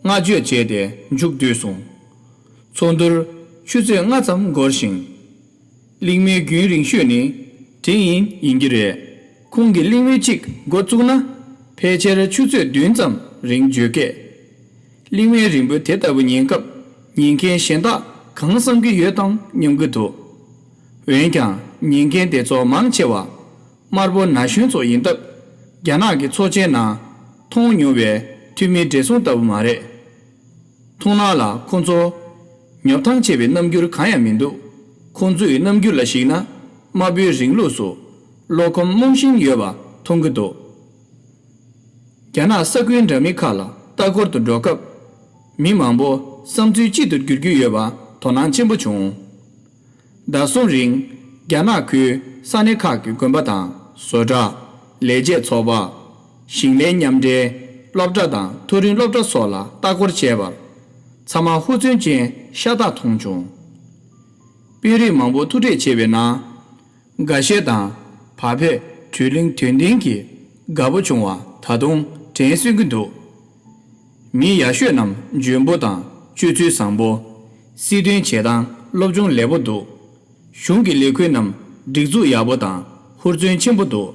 བསྔགས་བརྗོད་བྱས་ཏེ་མཇུག་བསྡུས་སོང་། ཚོགས་འདུར་ཆུ་ཚོད་ལྔ་ཙམ་འགོར་ཞིང་། གླེང་མོལ་རྒྱུན་རིང་ཤོས་ནི་དེ་ཡིན་ཡིན་གྱི་རེད། ཁོང་གིས་གླེང་མོལ་གཅིག་འགོ་བཙུགས་ན་ཕལ་ཆེར་ཆུ་ཚོད་བདུན་ཙམ་རིང་བརྗོད་སྐད། གླེང་མོལ་རིང་པོ་དེ་ལྟ་བུ་ཉན་སྐབས་ཉན་མཁན་གཞན་དག་གང་བསམ་གྱི་ཡོད་དམ་སྙམ་གྱི་འདུག་འོན་ཀྱང་ཉན་མཁན་དེ་ཚོ་མང་ཆེ་བ་དམར་པོ་ན་གཞོན་ཚོ་ཡིན་སྟབས། རྒྱ་ནག་གི་ཚོགས་ཆེན་ནང་མཐོང་མྱོང་བའི་འཐུས་མི་བགྲེས་སོང་ལྟ་བུ་མ་རེད། མཐོང་སྣང་ལ་ཁོང་ཚོ་ཉོབ་ཐང་ཆེ་བའི་རྣམ་འགྱུར་གང་ཡང་མི་འདུག་ཁོང་ཚོའི་རྣམ་འགྱུར་ལ་གཞིགས་ན་དམར་པོའི་རིང་ལུགས་སུ་བློ་ཁོམ་རྨོངས་ཤིང་ཡོད་པ་མཐོང་གི་འདུག་རྒྱ་ནག་ས་ཁུལ་འདྲ་མིན་ཁག་ལ་ལྟ་སྐོར་དུ་འགྲོ་སྐབས། མི་མང་པོ་བསམ་ཚུལ་གཅིག་ཏུ་འགྱུར་རྒྱུ་ཡོད་པ་དོ་སྣང་ཆེན་པོ་བྱུང་། ཟླ་གསུམ་རིང་རྒྱ་ནག་ཁུལ་ས་གནས་ཁག་གི་དགོན་པ་དང་བཟོ་གྲྭ། ལས་བྱེད་ཚོགས་པ། ཞིང་ལས་མཉམ་འབྲེལ་སློབ་གྲྭ་དང་མཐོ་རིམ་སློབ་གྲྭ་སོགས་ལ་ལྟ་སྐོར་བྱས་པར། ཚང་མ་ཧུར་བརྩོན་ཅན་ཤ་སྟག་མཐོང་བྱུང་། དཔོན་རིགས་མང་པོ་ཐུག་འཕྲད་བྱས་པའི་ནང་། འགའ་ཤས་དང་བག་ཕེབས་བགྲོ་གླེང་དོན་ལྡན་གྱིས་དགའ་པོ་བྱུང་བ་ད་དུང་དྲན་གསོས་ཀྱི་འདུག་མི་ཡག་ཤོས་རྣམས་འཇོན་པོ་དང་སྤྱོད་ཚུལ་བཟང་པོ། སྲིད་དོན་བྱེད་སྟངས་སློབ་སྦྱོང་ལེགས་པོ་འདུག་གཞུང་གི་ལས་ཁུངས་རྣམས་སྒྲིག་འཛུགས་ཡག་པོ་དང་ཧུར་བརྩོན་ཆེན་པོ་འདུག་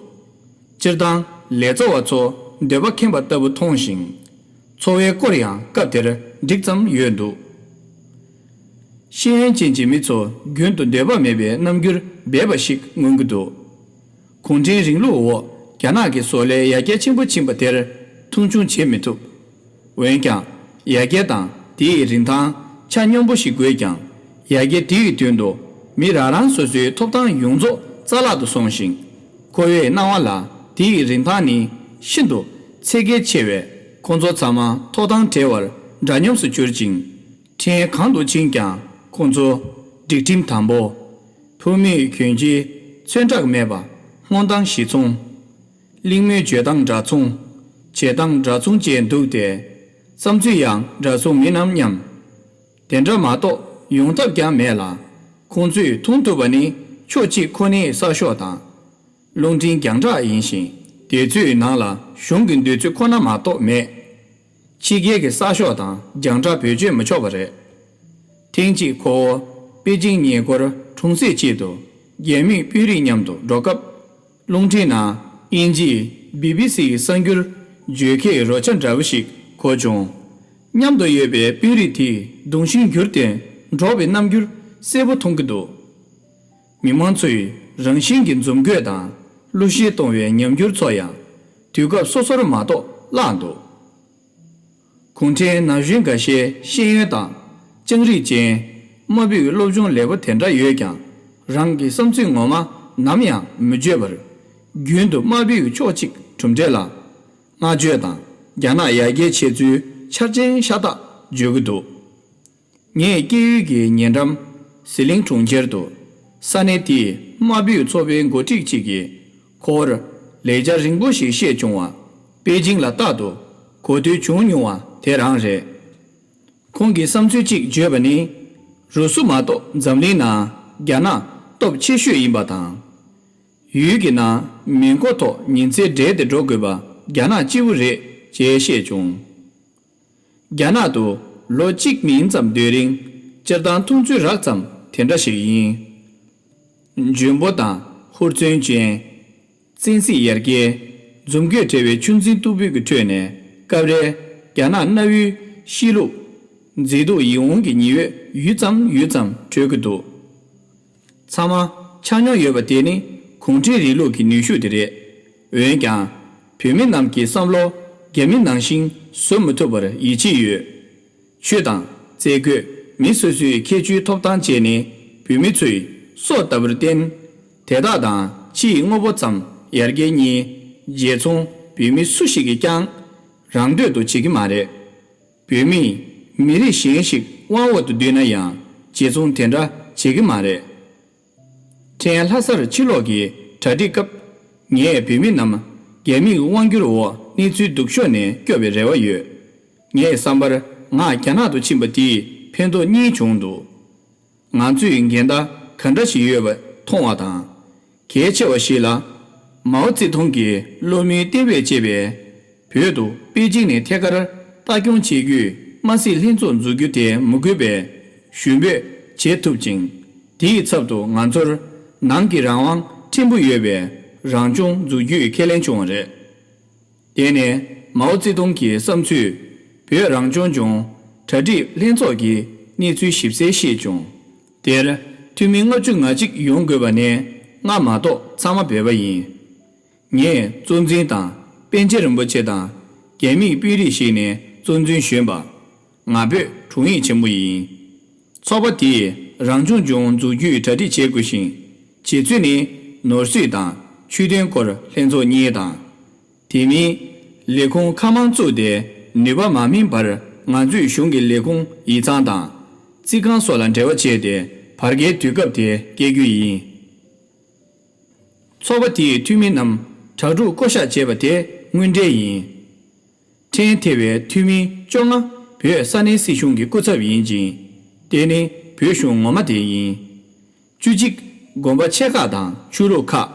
སྤྱིར་བཏང་ལས་བཟོ་བ་ཚོ་འདོད་པ་ཁེངས་པ་ལྟ་བུ་མཐོང་ཞིང་། འཚོ་བའི་སྐོར་ཡང་སྐབས་དེར་འགྲིག་ཙམ་ཡོད་འདུག་ཤེས་ཡོན་ཅན་གྱི་མི་ཚོ་རྒྱུན་དུ་འདོད་པ་མེད་པའི་རྣམ་འགྱུར་སྦས་པ་ཞིག་མངོན་གྱི་འདུག་གུང་ཁྲན་རིང་ལུགས་འོག་རྒྱ་ནག་གི་བཟོ་ལས་ཡར་རྒྱས་ཆེན་པོ་ཕྱིན་པ་དེར་མཐོང་ཆུང་བྱེད་མི་ཐུབ། འོན་ཀྱང་། ཡར་རྒྱས་དང་དེའི་རིན་ཐང་ཆ་སྙོམས་པོ་ཞིག་དགོས་ཀྱང་། ཡར་རྒྱས་དེའི་དོན་དུ་མི་རང་རང་སོ་སོའི་ཐོབ་ཐང་ཡོངས་རྫོགས་རྩ་བརླག་ཏུ་སོང་ཞིང་། ཁོ་བོའི་སྣང་བ་ལ་དེའི་རིན་ཐང་ནི་ཤིན་ཏུ་ཚད་བརྒལ་ཆེ་བས། ཁོང་ཚོ་ཚང་མ་ཐོབ་ཐང་བྲལ་བར་འདྲ་མཉམ་སུ་གྱུར་ཅིང་། ཕྲན་གང་དུ་ཕྱིན་ཀྱང་ཁོང་ཚོ་སྒྲིག་ཁྲིམས་དམ་པོ། ཕོ་མོས་གྱོན་ཆས་ཚོན་ཁྲག་མེད་པ། སྔོ་མདངས་གཞི་བཙོང་། གླེང་མོལ་བརྗོད་སྟངས་འདྲ་མཚུངས། བྱེད་སྟངས་འདྲ་མཚུངས་བཅས་འདུག་སྟེ། བསམ་ཚུལ་ཡང་འདྲ་མཚུངས་མིན་ནམ་སྙམ། དེ་འདྲ་མ་གཏོགས་ཡོང་ཐབས་ཀྱང་མེད་ལ། ཁོང་ཚོས་མཐོང་ཐུབ་པ་ནི་ཕྱོགས་གཅིག་ཁོ་ནའི་གསར་ཤོག་དང་། རླུང་འཕྲིན་རྒྱང་བསྒྲགས་ཡིན་ཞིང་། དེ་ཚོའི་ནང་ལ་གཞུང་གི་འདོད་ཚུལ་ཁོ་ན་མ་གཏོགས་མེད། ཕྱི་རྒྱལ་གྱི་གསར་ཤོག་དང་རྒྱང་བསྒྲགས་བེད་སྤྱོད་མི་ཆོག་པ་རེད། ཐེངས་གཅིག་ཁོ་བོ་པེ་ཅིང་ཉེ་འཁོར་གྲོང་གསེབ་ཅིག་ཏུ་རྒྱ་མིའི་དཔོན་རིགས་མཉམ་དུ་འགྲོ་སྐབས། རླུང་འཕྲིན་ནང་དབྱིན་ཇིའི་བི་བི་སིའི་གསར་འགྱུར་བརྗོད་མཁན་རོགས་ཆ་འདྲ་བོ་ཞིག་གོ་བྱུང་། མཉམ་དུ་ཡོད་པའི་དཔོན་རིགས་དེས་གདུང་ཤིང་བསྒྱུར་ཏེ་འགྲོགས་པའི་རྣམ་འགྱུར་གསལ་པོ་མཐོང་གི་འདུག་མི་མང་ཚོས་རང་བཞིན་གྱི་འཛུམ་དགོད་དང་གླུ་གཞས་གཏོང་བའི་ཉམས་འགྱུར་ཚོ་ཡང་དུས་སྐབས་སོ་སོར་མ་གཏོགས་བརླག་འདུག་གུང་ཁྲན་ན་གཞོན་འགའ་ཤས་ཤེས་ཡོན་དང་། སྤྱང་རིགས་ཅན། དམར་པོའི་སློབ་སྦྱོང་ལེགས་པོ་དེ་འདྲ་ཡོད་ཀྱང་། རང་གི་བསམ་ཚུལ་ངོ་མ་ནམ་ཡང་མི་བརྗོད་པར། རྒྱུན་དུ་དམར་པོའི་ཕྱོགས་གཅིག་གྲུབ་འབྲས་ལ། བསྔགས་བརྗོད་དང་། རྒྱ་ནག་ཡར་རྒྱས་བྱེད་ཚུལ་འཆར་ཅན་ཤ་སྟག་བརྗོད་ཀྱི་འདུག་ངས་སྐྱེས་ཡུལ་གྱི་ཉེ་འགྲམ་ཟི་ལིང་གྲོང་ཁྱེར་དུ། ས་གནས་དེའི་དམར་པོའི་ཚོགས་པའི་འགོ་ཁྲིད་ཅིག་གིས། ཁོ་བོར་ལས་འཆར་རིང་པོ་ཞིག་བཤད་བྱུང་བ། པེ་ཅིང་ལ་རྟག་ཏུ་གོ་ཐོས་བྱུང་མྱོང་བ་དེ་རང་རེད། ཁོང་གིས་བསམ་ཚུལ་གཅིག་བརྗོད་པ་ནི། རུ་སུ་མ་གཏོགས་འཛམ་གླིང་ནང་རྒྱ་ནག་སྟོབས་ཆེ་ཤོས་ཡིན་པ་དང་། ཡུལ་གྱི་ནང་མི་མགོ་ཐོག་ཉིན་མཚན་བསྒྲིལ་ཏེ་འགྲོ་དགོས་པ་རྒྱ་ནག་སྤྱི་བོ་རེད་ཅེས་བཤད་བྱུང་། རྒྱ་ནག་ཏུ་ལོ་གཅིག་མིན་ཙམ་སྡོད་རིང་སྤྱིར་བཏང་མཐོང་ཚུལ་རགས་ཙམ་དེ་འདྲ་ཞིག་ཡིན། འཇོན་པོ་དང་ཧུར་བརྩོན་ཅན། བཙན་གཟིགས་ཡར་རྒྱས། འཛུམ་དགོད་བྲལ་བའི་ཆུ་འཛིན་སྟུག་པོའི་གི་ཁྲོད་ནས་སྐབས་རེ་རྒྱ་ནག་གནའ་བོའི་གཤིས་ལུགས། མཛེས་སྡུག་ཡིད་འོང་གི་ཉི་འོད་ཡུད་ཙམ་ཡུད་ཙམ་འཕྲོས་ཀྱི་འདུག་ཚང་མ་ཆ་སྙོམས་ཡོད་པ་དེ་ནི་གུང་ཁྲན་རིང་ལུགས་ཀྱི་ནུས་ཤུགས་དེ་རེད། འོན་ཀྱང་། བོད་མི་རྣམས་ཀྱི་བསམ་བློ་རྒྱ་མི་ནང་བཞིན་བཟོ་མི་ཐུབ་པར་ཡིད་ཆེས་ཡོད། ཆོས་དང་རྩེད་རྒོད་མི་སོ་སོའི་ཁྱད་ཆོས་ཐོབ་ཐང་བཅས་ནི་བོད་མི་ཚོའི་སྲོག་ལྟ་བུར་བརྟེན། དེ་དག་དང་ཕྱིའི་དངོས་པོ་ཙམ་ཡར་རྒྱས་གཉིས་རྗེས་ཚོང་བོད་མི་སུ་ཞིག་གིས་ཀྱང་རང་འདོད་དུ་བྱེད་ཀྱི་མ་རེད། བོད་མིས་ མི་རིགས་གཞན་ཞིག་དབང་འོག་ཏུ་བསྡུས་ན་ཡང་རྗེ་ཙོང་དེ་འདྲ་བྱེད་ཀྱི་མ་རེད། ཕྲན་ལྷ་སར་ཕྱིར་ལོག་གི་གྲ་སྒྲིག་སྐབས། ངས་བོད་མི་རྣམས་རྒྱ་མིའི་དབང་སྒྱུར་འོག་གནས་ཚུལ་སྡུག་ཤོས་ནས་སྐྱོབ་པའི་རེ་བ་ཡོད། ངའི་བསམ་པར་ང་རྒྱ་ནག་ཏུ་ཕྱིན་པ་དེས་ཕན་ཐོགས་གཉིས་བྱུང་འདུག། ང་ཚོས་འགལ་ཟླ་ག་འདྲ་ཞིག་ཡོད་པ་མཐོང་བ་དང་། གལ་ཆེ་བ་ཞིག་ལ། མའོ་ཙེ་ཏུང་གིས་བློ་མུན་གཏིང་བས་བཅད་པའི་བོད་དུ་པེ་ཅིང་ནས་ཐད་ཀར་ལྟ་སྐྱོང་བྱེད་རྒྱུའི་དམར་སྲིད་ལྷན་ཚོགས་འཛུགས་རྒྱུ་དེ་མི་དགོས་པའི་ཞུ་འབོད་བྱེད་ཐུབ་ཅིང་། དེའི་ཚབ་ཏུ་ང་ཚོར་ནང་གི་རང་དབང་ཕྲན་བུ་ཡོད་པའི་རང་སྐྱོང་འཛུགས་རྒྱུའི་ཁས་ལེན་བྱུང་བ་རེད། དེ་ནས་མའོ་ཙེ་ཏུང་གི་བསམ་ཚུལ། བོད་རང་སྐྱོང་ལྗོངས་གྲ་སྒྲིག་ལྷན་ཚོགས་ཀྱི་གནས་ཚུལ་ཞིབ་གསལ་ཤེས་བྱུང་། དེར་འཐུས་མི་ལྔ་བཅུ་ང་གཅིག་ཡོང་དགོས་པ་ནས་ལྔ་མ་གཏོགས་ཚང་མ་བོད་པ་ཡིན། ངས་གཙོ་འཛིན་དང་པཎ་ཆེན་རིན་པོ་ཆེ་དང་རྒྱ་མིའི་དཔོན་རིགས་ཤིག་ནས་གཙོ་འཛིན་གཞོན་པ། ང་བོད་དྲུང་ཡིག་ཆེན་མོ་ཡིན། ཚོགས་པ་དེས་རང་སྐྱོང་ལྗོངས་འཛུགས་རྒྱུའི་གྲ་སྒྲིག་བྱེད་དགོས་ཤིང་། བྱེད་ཚུལ་ནི་ནོར་སྲིད་དང་ཆོས་དོན་སྐོར་ལྷན་ཚོགས་གཉིས་དང་། དེ་མིན། ལས་ཁུངས་ཁག་མང་བཙུགས་ཏེ་ནུས་པ་མ་སྨིན་བར་ང་ཚོས་གཞུང་གི་ལས་ཁུངས་ཡིག་ཚང་དང་། རྩིས་ཁང་སོགས་ལ་འབྲེལ་བ་བྱས་ཏེ་བར་བརྒལ་དུས་སྐབས་དེ་བསྐྱལ་རྒྱུ་ཡིན། ཚོགས་པ་དེའི་འཐུས་མི་རྣམས་དྲ་གྲུར་བསྐོ་བཞག་བྱས་པ་དེ་དངོས་འབྲེལ་ཡིན། ཕྲན་ཐེ་བའི་འཐུས་མི་བཅོ་ལྔ་བོད་ས་གནས་སྲིད་གཞུང་གི་སྐུ་ཚབ་ཡིན་ཅིང་། དེ་ནི་བོད་གཞུང་ངོ་མ་དེ་ཡིན། བཅུ་གཅིག་དགོན་པ་ཆེ་ཁག་དང་ཆོས་ལུགས་ཁག་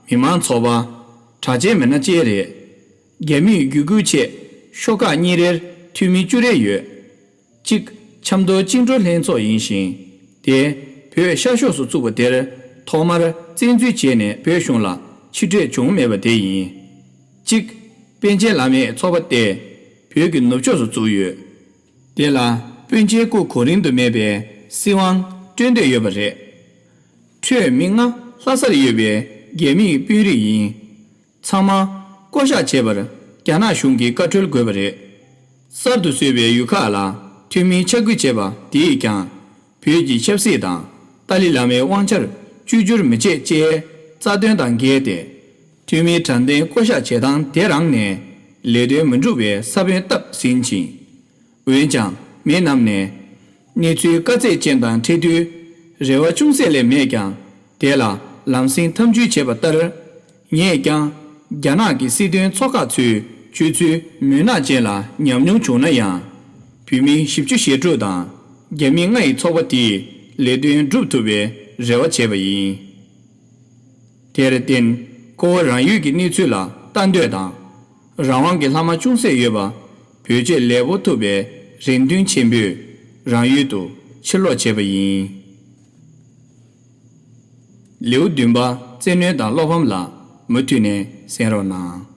མི་མང་ཚོགས་པ། གྲགས་ཅན་མི་སྣ་བཅས་རེད། རྒྱ་མིས་བརྒྱུད་སྐུལ་ཆེད་ཤོག་ཁག་གཉིས་རེར་འཐུས་མི་བཅུ་རེ་ཡོད། གཅིག་ཆབ་མདོ་བཅིངས་འགྲོལ་ལྷན་ཚོགས་ཡིན་ཞིང་། དེ་བོད་ཤར་ཕྱོགས་སུ་བཙུགས་པ་དེར་ཐོག་མར་བཙན་འཛུལ་བྱས་ནས་བོད་གཞུང་ལ་ཕྱིར་སྤྲོད་བྱུང་མེད་པ་དེ་ཡིན། གཅིག་པཎ་ཆེན་བླ་མའི་ཚོགས་པ་སྟེ་བོད་ཀྱི་ནུབ་ཕྱོགས་སུ་བཙུགས་ཡོད། དེ་ལ་པཎ་ཆེན་སྐུ་གོ་རིམ་དུ་སྨད་པའི་སྲིད་དབང་སྤྲོད་འདོད་ཡོད་པ་རེད། ཁྲོད་མི་ལྔ་ལྷ་སར་ཡོད་པའི་རྒྱ་མིའི་དཔོན་རིགས་ཡིན། ཚང་མ་བསྐོ་བཞག་བྱེད་པར་རྒྱ་ནག་གཞུང་གི་བཀའ་འཁྲོལ་དགོས་པ་རེད། གསར་དུ་བཟོས་པའི་ཡུལ་ཁག་ལ་འཐུས་མི་ཆ་བགོས་བྱས་པ་དེས་ཀྱང་། བོད་ཀྱི་ཆབ་སྲིད་དང་ཏཱ་ལའི་བླ་མའི་དབང་ཆར་བཅོས་བསྒྱུར་མི་བྱེད་ཅེས་རྩ་དོན་དང་འགལ་ཏེ། འཐུས་མིའི་དྲང་བདེན་བསྐོ་བཞག་བྱེད་སྟངས་དེ་རང་ནས་ལས་དོན་མི་འགྲུབ་པའི་ས་བོན་བཏབ་ཟིན་ཅིང་། འོན་ཀྱང་མི་རྣམས་ནས་གནས་ཚུལ་དཀའ་ཚེགས་ཅན་དང་འཕྲད་དུས་རེ་བ་ཅུང་ཟད་ལས་མེད་ཀྱང་། དེ་ལ་ལམ་སེང་འཐབ་འཇུག་བྱས་པ་ལྟར། ངས་ཀྱང་རྒྱ་ནག་གི་སྲིད་དོན་ཚོགས་ཁག་ཚོའི་སྤྱོད་ཚུལ་མུན་ནག་ཅན་ལ་ཉམས་མྱོང་བྱུང་ན་ཡང་། བོད་མི་བཞི་བཅུ་ཞེ་དྲུག་དང་རྒྱ་མི་ལྔ་ཡི་ཚོགས་པ་དེས་ལས་དོན་སྒྲུབ་ཐུབ་པའི་རེ་བ་བྱས་པ་ཡིན། དེར་བརྟེན། ཁོ་བོ་རང་ཡུལ་གྱི་གནས་ཚུལ་ལ་ལྟ་འདོད་དང་། རང་དབང་གི་ལྷག་མ་ཅུང་ཟད་ཡོད་པ། བེད་སྤྱོད་ལེགས་པོ་ཐུབ་པའི་རེ་འདུན་ཆེན་པོས་རང་ཡུལ་དུ་ཕྱིར་ལོག་བྱས་པ་ཡིན། ལེའུ་བདུན་པ། བཙན་གནོན་དང་བློ་ཕམ་ལ་མུ་མཐུད་ནས་གསན་རོགས་གནང་།